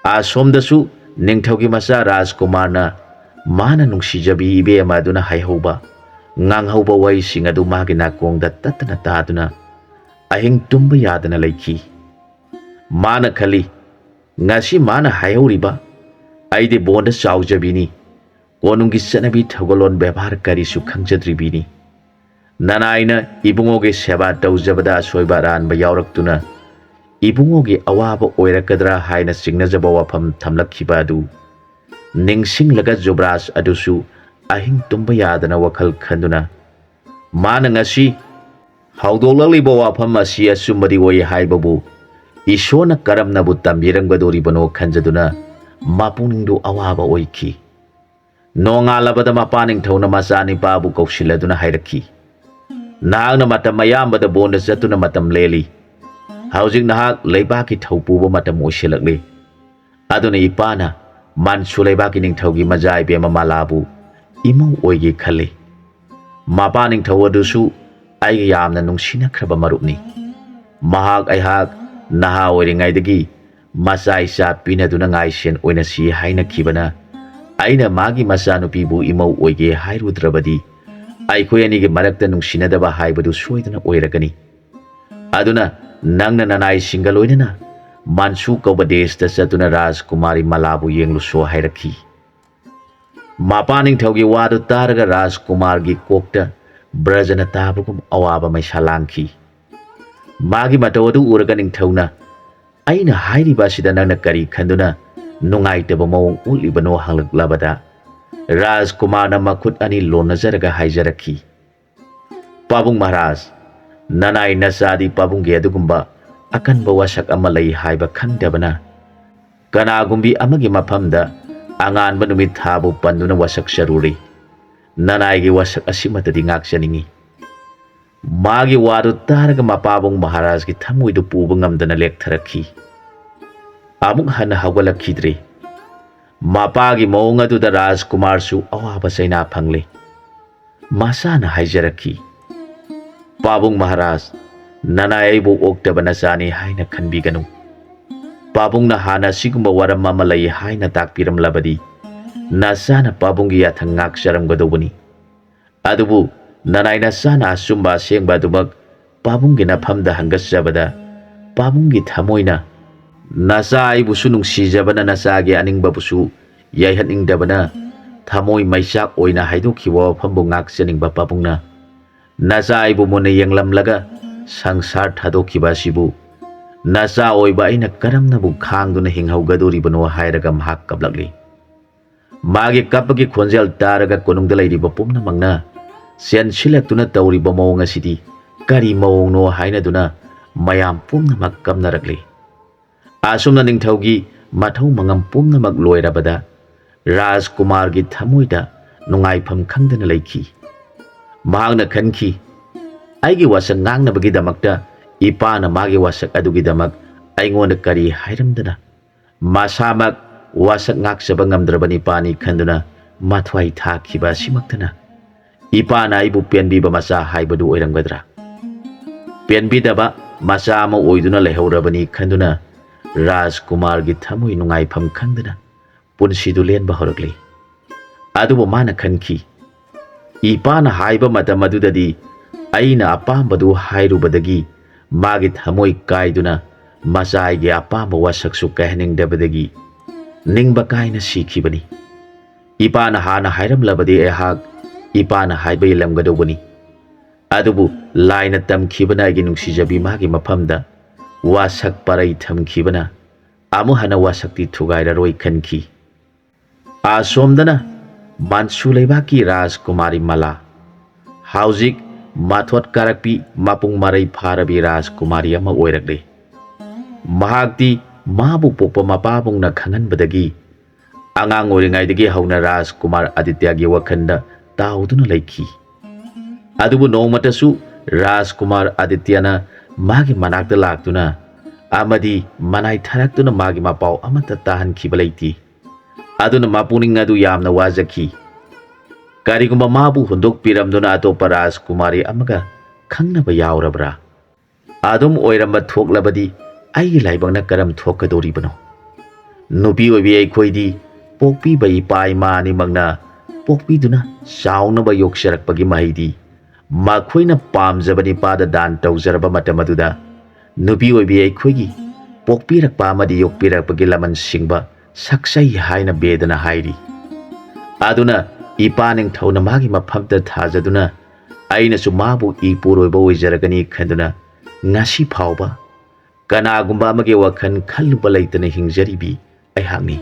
ꯑꯁꯣꯝꯗꯁꯨ ꯅꯤꯡꯊꯧꯒꯤ ꯃꯆꯥ ꯔꯥꯖꯀꯨꯃꯥꯔꯅ ꯃꯥꯅ ꯅꯨꯡꯁꯤꯖꯕꯤ ꯏꯕꯦꯝꯃ ꯑꯗꯨꯅ ꯍꯥꯏꯍꯧꯕ, ꯉꯥꯡꯍꯧꯕ ꯋꯥꯍꯩꯁꯤꯡ ꯑꯗꯨ ꯃꯥꯒꯤ ꯅꯥꯀꯣꯡꯗ ꯇꯠꯇꯅ ꯇꯥꯗꯨꯅ ꯑꯍꯤꯡ ꯇꯨꯝꯕ ꯌꯥꯗꯅ ꯂꯩꯈꯤ꯫ ꯃꯥꯅ ꯈꯜꯂꯤ, "ꯉꯁꯤ ꯃꯥꯅ ꯍꯥꯏꯍꯧꯔꯤꯕ ꯑꯩꯗꯤ ꯕꯣꯟꯗ ꯆꯥꯎꯖꯕꯤꯅꯤ, ꯀꯣꯅꯨꯡꯒꯤ ꯆꯠꯅꯕꯤ ꯊꯧꯒꯜꯂꯣꯟ ꯕꯦꯕꯥꯔ ꯀꯔꯤꯁꯨ ꯈꯪꯖꯗ꯭ꯔꯤꯕꯤꯅꯤ꯫ ꯅꯅꯥꯏꯅ ꯏꯕꯨꯡꯉꯣꯒꯤ ꯁꯦꯕꯥ ꯇꯧꯖꯕꯗ ꯑꯁꯣꯏꯕ ꯑꯔꯥꯟꯕ ꯌꯥꯎꯔꯛꯇꯨꯅ ꯏꯕꯨꯡꯉꯣꯒꯤ ꯑꯋꯥꯕ ꯑꯣꯏꯔꯛꯀꯗ꯭ꯔꯥ ꯍꯥꯏꯅ ꯆꯤꯡꯅꯖꯕ ꯋꯥꯐꯝ ꯊꯝꯂꯛꯈꯤꯕ ꯑꯗꯨ ꯅꯤꯡꯁꯤꯡꯂꯒ ꯖꯨꯕ꯭ꯔꯥꯖ ꯑꯗꯨꯁꯨ ꯑꯍꯤꯡ ꯇꯨꯝꯕ ꯌꯥꯗꯅ ꯋꯥꯈꯜ ꯈꯟꯗꯨꯅ ꯃꯥꯅ ꯉꯁꯤ ꯍꯧꯗꯣꯛꯂꯛꯂꯤꯕ ꯋꯥꯐꯝ ꯑꯁꯤ ꯑꯆꯨꯝꯕꯗꯤ ꯑꯣꯏ ꯍꯥꯏꯕꯕꯨ ꯏꯁꯣꯔꯅ ꯀꯔꯝꯅꯕꯨ ꯇꯝꯕꯤꯔꯝꯒꯗꯧꯔꯤꯕꯅꯣ ꯈꯟꯖꯗꯨꯅ ꯃꯄꯨꯛꯅꯤꯡꯗꯨ ꯑꯋꯥꯕ ꯑꯣꯏꯈꯤ꯫" ꯅꯣꯡꯉꯥꯜꯂꯕꯗ ꯃꯄꯥ ꯅꯤꯡꯊꯧꯅ ꯃꯆꯥꯅꯤꯄꯥꯕꯨ ꯀꯧꯁꯤꯜꯂꯗꯨꯅ ꯍꯥꯏꯔꯛꯈꯤ, "ꯅꯍꯥꯛꯅ ꯃꯇꯝ ꯑꯌꯥꯝꯕꯗ ꯕꯣꯟꯗ ꯆꯠꯇꯨꯅ ꯃꯇꯝ ꯂꯦꯜꯂꯤ꯫ ꯍꯧꯖꯤꯛ ꯅꯍꯥꯛ ꯂꯩꯕꯥꯛꯀꯤ ꯊꯧꯄꯨꯕ ꯃꯇꯝ ꯑꯣꯏꯁꯤꯜꯂꯛꯂꯤ꯫ ꯑꯗꯨꯅ ꯏꯄꯥꯅ ꯃꯥꯟꯁꯨ ꯂꯩꯕꯥꯛꯀꯤ ꯅꯤꯡꯊꯧꯒꯤ ꯃꯆꯥ ꯏꯕꯦꯝꯃ ꯃꯥꯂꯥꯕꯨ ꯏꯃꯧ ꯑꯣꯏꯒꯦ ꯈꯜꯂꯤ꯫ ꯃꯄꯥ ꯅꯤꯡꯊꯧ ꯑꯗꯨꯁꯨ ꯑꯩꯒ ꯌꯥꯝꯅ ꯅꯨꯡꯁꯤꯅꯈ꯭ꯔꯕ ꯃꯔꯨꯞꯅꯤ꯫ ꯃꯍꯥꯛ ꯑꯩꯍꯥꯛ ꯅꯍꯥ ꯑꯣꯏꯔꯤꯉꯩꯗꯒꯤ ꯃꯆꯥ ꯏꯆꯥ ꯄꯤꯅꯗꯨꯅ ꯉꯥꯏꯁꯦꯟ ꯑꯣꯏꯅꯁꯤ ꯍꯥꯏꯅꯈꯤꯕꯅ, ꯑꯩꯅ ꯃꯥꯒꯤ ꯃꯆꯥꯅꯨꯄꯤꯕꯨ ꯏꯃꯧ ꯑꯣꯏꯒꯦ ꯍꯥꯏꯔꯨꯗ꯭ꯔꯕꯗꯤ ꯑꯩꯈꯣꯏ ꯑꯅꯤꯒꯤ ꯃꯔꯛꯇ ꯅꯨꯡꯁꯤꯅꯗꯕ ꯍꯥꯏꯕꯗꯨ ꯁꯣꯏꯗꯅ ꯑꯣꯏꯔꯒꯅꯤ꯫ ꯑꯗꯨꯅ ꯅꯪꯅ ꯅꯅꯥꯏꯁꯤꯡꯒ ꯂꯣꯏꯅꯅ ꯃꯥꯟꯁꯨ ꯀꯧꯕ ꯗꯦꯁꯇ ꯆꯠꯇꯨꯅ ꯔꯥꯖꯀꯨꯃꯥꯔꯤ ꯃꯂꯥꯕꯨ ꯌꯦꯡꯂꯨꯁꯣ ꯍꯥꯏꯔꯛꯈꯤ꯫ ꯃꯄꯥ ꯅꯤꯡꯊꯧꯒꯤ ꯋꯥꯗꯨ ꯇꯥꯔꯒ ꯔꯥꯖꯀꯨꯃꯥꯔꯒꯤ ꯀꯣꯛꯇ ꯕ꯭ꯔꯖꯅ ꯇꯥꯕꯒꯨꯝ ꯑꯋꯥꯕ ꯃꯩꯁꯥ ꯂꯥꯡꯈꯤ꯫ ꯃꯥꯒꯤ ꯃꯇꯧ ꯑꯗꯨ ꯎꯔꯒ ꯅꯤꯡꯊꯧꯅ, "ꯑꯩꯅ ꯍꯥꯏꯔꯤꯕ ꯑꯁꯤꯗ ꯅꯪꯅ ꯀꯔꯤ ꯈꯟꯗꯨꯅ ꯅꯨꯡꯉꯥꯏꯇꯕ ꯃꯑꯣꯡ ꯎꯠꯂꯤꯕꯅꯣ?" ꯍꯪꯂꯛꯂꯕꯗ, ꯔꯥꯖꯀꯨꯃꯥꯔꯅ ꯃꯈꯨꯠ ꯑꯅꯤ ꯂꯣꯟꯅꯖꯔꯒ ꯍꯥꯏꯖꯔꯛꯈꯤ, "ꯄꯥꯕꯨꯡ ꯃꯍꯥꯔꯥꯖ, ꯅꯅꯥꯏ ꯅꯆꯥꯗꯤ ꯄꯥꯕꯨꯡꯒꯤ ꯑꯗꯨꯒꯨꯝꯕ ꯑꯀꯟꯕ ꯋꯥꯁꯛ ꯑꯃ ꯂꯩ ꯍꯥꯏꯕ ꯈꯪꯗꯕꯅ, ꯀꯅꯥꯒꯨꯝꯕꯤ ꯑꯃꯒꯤ ꯃꯐꯝꯗ ꯑꯉꯥꯟꯕ ꯅꯨꯃꯤꯠ ꯊꯥꯕꯨ ꯄꯟꯗꯨꯅ ꯋꯥꯁꯛꯆꯔꯨꯔꯤ꯫ ꯅꯅꯥꯏꯒꯤ ꯋꯥꯁꯛ ꯑꯁꯤꯃꯇꯗꯤ ꯉꯥꯛꯆꯅꯤꯡꯏ꯫" ꯃꯥꯒꯤ ꯋꯥꯗꯨ ꯇꯥꯔꯒ ꯃꯄꯥꯕꯨꯡ ꯃꯍꯥꯔꯥꯖꯀꯤ ꯊꯃꯣꯏꯗꯨ ꯄꯨꯕ ꯉꯝꯗꯅ ꯂꯦꯛꯊꯔꯛꯈꯤ꯫ ꯑꯃꯨꯛ ꯍꯟꯅ ꯍꯧꯒꯠꯂꯛꯈꯤꯗ꯭ꯔꯦ꯫ ꯃꯄꯥꯒꯤ ꯃꯑꯣꯡ ꯑꯗꯨꯗ ꯔꯥꯖꯀꯨꯃꯥꯔꯁꯨ ꯑꯋꯥꯕ ꯆꯩꯅꯥ ꯐꯪꯂꯦ꯫ ꯃꯆꯥꯅ ꯍꯥꯏꯖꯔꯛꯈꯤ, "ꯄꯥꯕꯨꯡ ꯃꯍꯥꯔꯥꯖ, ꯅꯅꯥꯏ ꯑꯩꯕꯨ ꯑꯣꯛꯇꯕ ꯅꯆꯥꯅꯤ ꯍꯥꯏꯅ ꯈꯟꯕꯤꯒꯅꯨ꯫ ꯄꯥꯕꯨꯡꯅ ꯍꯥꯟꯅ ꯑꯁꯤꯒꯨꯝꯕ ꯋꯥꯔꯝ ꯑꯃ ꯂꯩ ꯍꯥꯏꯅ ꯇꯥꯛꯄꯤꯔꯝꯂꯕꯗꯤ ꯅꯆꯥꯅ ꯄꯥꯕꯨꯡꯒꯤ ꯌꯥꯊꯪ ꯉꯥꯛꯆꯔꯝꯒꯗꯧꯕꯅꯤ꯫ ꯑꯗꯨꯕꯨ ꯅꯅꯥꯏ ꯅꯆꯥꯅ ꯑꯆꯨꯝꯕ ꯑꯁꯦꯡꯕ ꯑꯗꯨꯃꯛ ꯄꯥꯕꯨꯡꯒꯤ ꯅꯐꯝꯗ ꯍꯪꯒꯠꯆꯕꯗ, ꯄꯥꯕꯨꯡꯒꯤ ꯊꯃꯣꯏꯅ ꯅꯆꯥ ꯑꯩꯕꯨꯁꯨ ꯅꯨꯡꯁꯤꯖꯕꯅ ꯅꯆꯥꯒꯤ ꯑꯅꯤꯡꯕꯕꯨꯁꯨ ꯌꯥꯏꯍꯟꯅꯤꯡꯗꯕꯅ ꯊꯃꯣꯏ ꯃꯩꯆꯥꯛ ꯑꯣꯏꯅ ꯍꯥꯏꯗꯣꯛꯈꯤꯕ ꯋꯥꯐꯝꯕꯨ ꯉꯥꯛꯆꯅꯤꯡꯕ ꯄꯥꯕꯨꯡꯅ ꯅꯆꯥ ꯑꯩꯕꯨ ꯃꯨꯟꯅ ꯌꯦꯡꯂꯝꯂꯒ ꯁꯪꯁꯥꯔ ꯊꯥꯗꯣꯛꯈꯤꯕ ꯑꯁꯤꯕꯨ ꯅꯆꯥ ꯑꯣꯏꯕ ꯑꯩꯅ ꯀꯔꯝꯅꯕꯨ ꯈꯥꯡꯗꯨꯅ ꯍꯤꯡꯍꯧꯒꯗꯣꯔꯤꯕꯅꯣ?" ꯍꯥꯏꯔꯒ ꯃꯍꯥꯛ ꯀꯞꯂꯛꯂꯤ꯫ ꯃꯥꯒꯤ ꯀꯞꯄꯒꯤ ꯈꯣꯟꯖꯦꯜ ꯇꯥꯔꯒ ꯀꯣꯅꯨꯡꯗ ꯂꯩꯔꯤꯕ ꯄꯨꯝꯅꯃꯛꯅ ꯆꯦꯟꯁꯤꯜꯂꯛꯇꯨꯅ ꯇꯧꯔꯤꯕ ꯃꯑꯣꯡ ꯑꯁꯤꯗꯤ ꯀꯔꯤ ꯃꯑꯣꯡꯅꯣ ꯍꯥꯏꯅꯗꯨꯅ ꯃꯌꯥꯝ ꯄꯨꯝꯅꯃꯛ ꯀꯞꯅꯔꯛꯂꯤ꯫ ꯑꯁꯨꯝꯅ ꯅꯤꯡꯊꯧꯒꯤ ꯃꯊꯧ ꯃꯉꯝ ꯄꯨꯝꯅꯃꯛ ꯂꯣꯏꯔꯕꯗ ꯔꯥꯖꯀꯨꯃꯥꯔꯒꯤ ꯊꯃꯣꯏꯗ ꯅꯨꯡꯉꯥꯏꯐꯝ ꯈꯪꯗꯅ ꯂꯩꯈꯤ꯫ ꯃꯍꯥꯛꯅ ꯈꯟꯈꯤ, "ꯑꯩꯒꯤ ꯋꯥꯁꯛ ꯉꯥꯡꯅꯕꯒꯤꯗꯃꯛꯇ ꯏꯄꯥꯅ ꯃꯥꯒꯤ ꯋꯥꯁꯛ ꯑꯗꯨꯒꯤꯗꯃꯛ ꯑꯩꯉꯣꯟꯗ ꯀꯔꯤ ꯍꯥꯏꯔꯝꯗꯅ, ꯃꯁꯥꯃꯛ ꯋꯥꯁꯛ ꯉꯥꯛꯆꯕ ꯉꯝꯗ꯭ꯔꯕ ꯅꯤꯄꯥꯅꯤ ꯈꯟꯗꯨꯅ ꯃꯊ꯭ꯋꯥꯏ ꯊꯥꯈꯤꯕ ꯑꯁꯤꯃꯛꯇꯅ ꯏꯄꯥꯅ ꯑꯩꯕꯨ ꯄꯦꯟꯕꯤꯕ ꯃꯆꯥ ꯍꯥꯏꯕꯗꯨ ꯑꯣꯏꯔꯝꯒꯗ꯭ꯔꯥ? ꯄꯦꯟꯕꯤꯗꯕ ꯃꯆꯥ ꯑꯃ ꯑꯣꯏꯗꯨꯅ ꯂꯩꯍꯧꯔꯕꯅꯤ ꯈꯟꯗꯨꯅ ꯔꯥꯖꯀꯨꯃꯥꯔꯒꯤ ꯊꯃꯣꯏ ꯅꯨꯡꯉꯥꯏꯐꯝ ꯈꯪꯗꯅ ꯄꯨꯟꯁꯤꯗꯨ ꯂꯦꯟꯕ ꯍꯧꯔꯛꯂꯤ꯫ ꯑꯗꯨꯕꯨ ꯃꯥꯅ ꯈꯟꯈꯤ, ꯏꯄꯥꯅ ꯍꯥꯏꯕ ꯃꯇꯝ ꯑꯗꯨꯗꯗꯤ ꯑꯩꯅ ꯑꯄꯥꯝꯕꯗꯨ ꯍꯥꯏꯔꯨꯕꯗꯒꯤ ꯃꯥꯒꯤ ꯊꯃꯣꯏ ꯀꯥꯏꯗꯨꯅ ꯃꯆꯥ ꯑꯩꯒꯤ ꯑꯄꯥꯝꯕ ꯋꯥꯁꯛꯁꯨ ꯀꯥꯏꯍꯟꯅꯤꯡꯗꯕꯗꯒꯤ ꯅꯤꯡꯕ ꯀꯥꯏꯅ ꯁꯤꯈꯤꯕꯅꯤ꯫ ꯏꯄꯥꯅ ꯍꯥꯟꯅ ꯍꯥꯏꯔꯝꯂꯕꯗꯤ ꯑꯩꯍꯥꯛ ꯏꯄꯥꯅ ꯍꯥꯏꯕ ꯏꯜꯂꯝꯒꯗꯧꯕꯅꯤ꯫ ꯑꯗꯨꯕꯨ ꯂꯥꯏꯅ ꯇꯝꯈꯤꯕꯅ ꯑꯩꯒꯤ ꯅꯨꯡꯁꯤꯖꯕꯤ ꯃꯥꯒꯤ ꯃꯐꯝꯗ ꯋꯥꯁꯛ ꯄꯔꯩ ꯊꯝꯈꯤꯕꯅ ꯑꯃꯨꯛ ꯍꯟꯅ ꯋꯥꯁꯛꯇꯤ ꯊꯨꯒꯥꯏꯔꯔꯣꯏ ꯈꯟꯈꯤ꯫ ꯑꯁꯣꯝꯗꯅ ꯃꯥꯟꯁꯨ ꯂꯩꯕꯥꯛꯀꯤ ꯔꯥꯖꯀꯨꯃꯥꯔꯤ ꯃꯂꯥ, ꯍꯧꯖꯤꯛ ꯃꯊꯣꯠ ꯀꯥꯔꯛꯄꯤ ꯃꯄꯨꯡ ꯃꯔꯩ ꯐꯥꯔꯕꯤ ꯔꯥꯖꯀꯨꯃꯥꯔꯤ ꯑꯃ ꯑꯣꯏꯔꯛꯂꯤ꯫ ꯃꯍꯥꯛꯇꯤ ꯃꯥꯕꯨ ꯄꯣꯛꯄ ꯃꯄꯥꯕꯨꯡꯅ ꯈꯪꯍꯟꯕꯗꯒꯤ ꯑꯉꯥꯡ ꯑꯣꯏꯔꯤꯉꯩꯗꯒꯤ ꯍꯧꯅ ꯔꯥꯖꯀꯨꯃꯥꯔ ꯑꯗꯤꯇ꯭ꯌꯒꯤ ꯋꯥꯈꯜꯗ ꯇꯥꯎꯗꯨꯅ ꯂꯩꯈꯤ꯫ ꯑꯗꯨꯕꯨ ꯅꯣꯡꯃꯇꯁꯨ ꯔꯥꯖꯀꯨꯃꯥꯔ ꯑꯗꯤꯇ꯭ꯌꯅ ꯃꯥꯒꯤ ꯃꯅꯥꯛꯇ ꯂꯥꯛꯇꯨꯅ ꯑꯃꯗꯤ ꯃꯅꯥꯏ ꯊꯥꯔꯛꯇꯨꯅ ꯃꯥꯒꯤ ꯃꯄꯥꯎ ꯑꯃꯠꯇ ꯇꯥꯍꯟꯈꯤꯕ ꯂꯩꯇꯦ꯫ ꯑꯗꯨꯅ ꯃꯄꯨꯛꯅꯤꯡ ꯑꯗꯨ ꯌꯥꯝꯅ ꯋꯥꯖꯈꯤ꯫ ꯀꯔꯤꯒꯨꯝꯕ ꯃꯥꯕꯨ ꯍꯨꯟꯗꯣꯛꯄꯤꯔꯝꯗꯨꯅ ꯑꯇꯣꯞꯄ ꯔꯥꯖꯀꯨꯃꯥꯔꯤ ꯑꯃꯒ ꯈꯪꯅꯕ ꯌꯥꯎꯔꯕ꯭ꯔꯥ? ꯑꯗꯨꯝ ꯑꯣꯏꯔꯝꯕ ꯊꯣꯛꯂꯕꯗꯤ ꯑꯩꯒꯤ ꯂꯥꯏꯕꯛꯅ ꯀꯔꯝ ꯊꯣꯛꯀꯗꯧꯔꯤꯕꯅꯣ? ꯅꯨꯄꯤ ꯑꯣꯏꯕꯤ ꯑꯩꯈꯣꯏꯗꯤ ꯄꯣꯛꯄꯤꯕ ꯏꯄꯥ ꯏꯃꯥ ꯑꯅꯤꯃꯛꯅ ꯄꯣꯛꯄꯤꯗꯨꯅ ꯆꯥꯎꯅꯕ ꯌꯣꯛꯆꯔꯛꯄꯒꯤ ꯃꯍꯩꯗꯤ ꯃꯈꯣꯏꯅ ꯄꯥꯝꯖꯕ ꯅꯤꯄꯥꯗ ꯗꯥꯟ ꯇꯧꯖꯔꯕ ꯃꯇꯝ ꯑꯗꯨꯗ ꯅꯨꯄꯤ ꯑꯣꯏꯕꯤ ꯑꯩꯈꯣꯏꯒꯤ ꯄꯣꯛꯄꯤꯔꯛꯄ ꯑꯃꯗꯤ ꯌꯣꯛꯄꯤꯔꯛꯄꯒꯤ ꯂꯃꯟ ꯁꯤꯡꯕ ꯁꯛꯆꯩ ꯍꯥꯏꯅ ꯕꯦꯗꯅ ꯍꯥꯏꯔꯤ꯫ ꯑꯗꯨꯅ ꯏꯄꯥ ꯅꯤꯡꯊꯧꯅ ꯃꯥꯒꯤ ꯃꯐꯝꯗ ꯊꯥꯖꯗꯨꯅ ꯑꯩꯅꯁꯨ ꯃꯥꯕꯨ ꯏꯄꯨꯔꯣꯏꯕ ꯑꯣꯏꯖꯔꯒꯅꯤ ꯈꯟꯗꯨꯅ ꯉꯁꯤ ꯐꯥꯎꯕ ꯀꯅꯥꯒꯨꯝꯕ ꯑꯃꯒꯤ ꯋꯥꯈꯜ ꯈꯜꯂꯨꯕ ꯂꯩꯇꯅ ꯍꯤꯡꯖꯔꯤꯕꯤ ꯑꯩꯍꯥꯛꯅꯤ꯫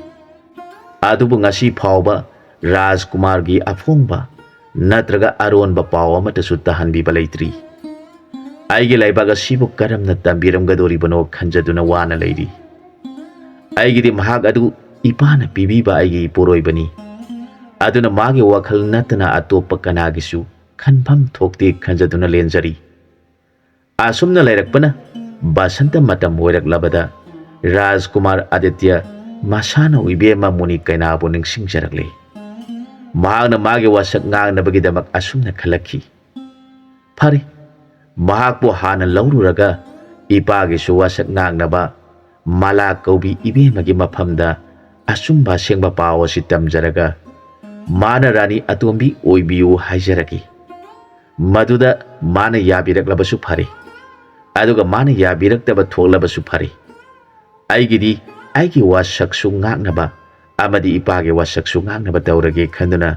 ꯑꯗꯨꯕꯨ ꯉꯁꯤ ꯐꯥꯎꯕ ꯔꯥꯖꯀꯨꯃꯥꯔꯒꯤ ꯑꯐꯣꯡꯕ ꯅꯠꯇ꯭ꯔꯒ ꯑꯔꯣꯟꯕ ꯄꯥꯎ ꯑꯃꯠꯇꯁꯨ ꯇꯥꯍꯟꯕꯤꯕ ꯂꯩꯇ꯭ꯔꯤ꯫ ꯑꯩꯒꯤ ꯂꯩꯕꯥꯛ ꯑꯁꯤꯕꯨ ꯀꯔꯝꯅ ꯇꯝꯕꯤꯔꯝꯒꯗꯧꯔꯤꯕꯅꯣ ꯈꯟꯖꯗꯨꯅ ꯋꯥꯅ ꯂꯩꯔꯤ꯫ ꯑꯩꯒꯤꯗꯤ ꯃꯍꯥꯛ ꯑꯗꯨ ꯏꯄꯥꯅ ꯄꯤꯕꯤꯕ ꯑꯩꯒꯤ ꯏꯄꯨꯔꯣꯏꯕꯅꯤ꯫ ꯑꯗꯨꯅ ꯃꯥꯒꯤ ꯋꯥꯈꯜ ꯅꯠꯇꯅ ꯑꯇꯣꯞꯄ ꯀꯅꯥꯒꯤꯁꯨ ꯈꯟꯐꯝ ꯊꯣꯛꯇꯦ ꯈꯟꯖꯗꯨꯅ ꯂꯦꯟꯖꯔꯤ꯫ ꯑꯁꯨꯝꯅ ꯂꯩꯔꯛꯄꯅ ꯕꯁꯟꯇ ꯃꯇꯝ ꯑꯣꯏꯔꯛꯂꯕꯗ ꯔꯥꯖꯀꯨꯃꯥꯔ ꯑꯥꯗꯤꯇ꯭ꯌ ꯃꯁꯥꯅ ꯏꯕꯦꯝꯃ ꯃꯨꯅꯤ ꯀꯩꯅꯥꯕꯨ ꯅꯤꯡꯁꯤꯡꯖꯔꯛꯂꯤ꯫ ꯃꯍꯥꯛꯅ ꯃꯥꯒꯤ ꯋꯥꯁꯛ ꯉꯥꯡꯅꯕꯒꯤꯗꯃꯛ ꯑꯁꯨꯝꯅ ꯈꯜꯂꯛꯈꯤ, "ꯐꯔꯦ, ꯃꯍꯥꯛꯄꯨ ꯍꯥꯟꯅ ꯂꯧꯔꯨꯔꯒ ꯏꯄꯥꯒꯤꯁꯨ ꯋꯥꯁꯛ ꯉꯥꯡꯅꯕ ꯃꯥꯂꯥ ꯀꯧꯕꯤ ꯏꯕꯦꯝꯃꯒꯤ ꯃꯐꯝꯗ ꯑꯆꯨꯝꯕ ꯑꯁꯦꯡꯕ ꯄꯥꯎ ꯑꯁꯤ ꯇꯝꯖꯔꯒ ꯃꯥꯅ ꯔꯥꯅꯤ ꯑꯇꯣꯝꯕꯤ ꯑꯣꯏꯕꯤꯌꯨ ꯍꯥꯏꯖꯔꯒꯦ꯫ ꯃꯗꯨꯗ ꯃꯥꯅ ꯌꯥꯕꯤꯔꯛꯂꯕꯁꯨ ꯐꯔꯦ, ꯑꯗꯨꯒ ꯃꯥꯅ ꯌꯥꯕꯤꯔꯛꯇꯕ ꯊꯣꯛꯂꯕꯁꯨ ꯐꯔꯦ꯫ ꯑꯩꯒꯤꯗꯤ ꯑꯩꯒꯤ ꯋꯥꯁꯛꯁꯨ ꯉꯥꯛꯅꯕ ꯑꯃꯗꯤ ꯏꯄꯥꯒꯤ ꯋꯥꯁꯛꯁꯨ ꯉꯥꯛꯅꯕ ꯇꯧꯔꯒꯦ" ꯈꯟꯗꯨꯅ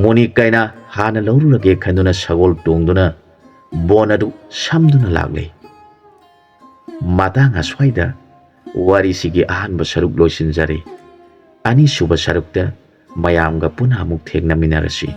ꯃꯨꯅꯤ ꯀꯩꯅꯥ ꯍꯥꯟꯅ ꯂꯧꯔꯨꯔꯒꯦ ꯈꯟꯗꯨꯅ ꯁꯒꯣꯜ ꯇꯣꯡꯗꯨꯅ ꯕꯣꯟ ꯑꯗꯨ ꯁꯝꯗꯨꯅ ꯂꯥꯛꯂꯦ꯫ ꯃꯇꯥꯡ ꯑꯁ꯭ꯋꯥꯏꯗ ꯋꯥꯔꯤꯁꯤꯒꯤ ꯑꯍꯥꯟꯕ ꯁꯔꯨꯛ ꯂꯣꯏꯁꯤꯟꯖꯔꯦ꯫ ꯑꯅꯤꯁꯨꯕ ꯁꯔꯨꯛꯇ ꯃꯌꯥꯝꯒ ꯄꯨꯟꯅ ꯑꯃꯨꯛ ꯊꯦꯡꯅꯃꯤꯟꯅꯔꯁꯤ꯫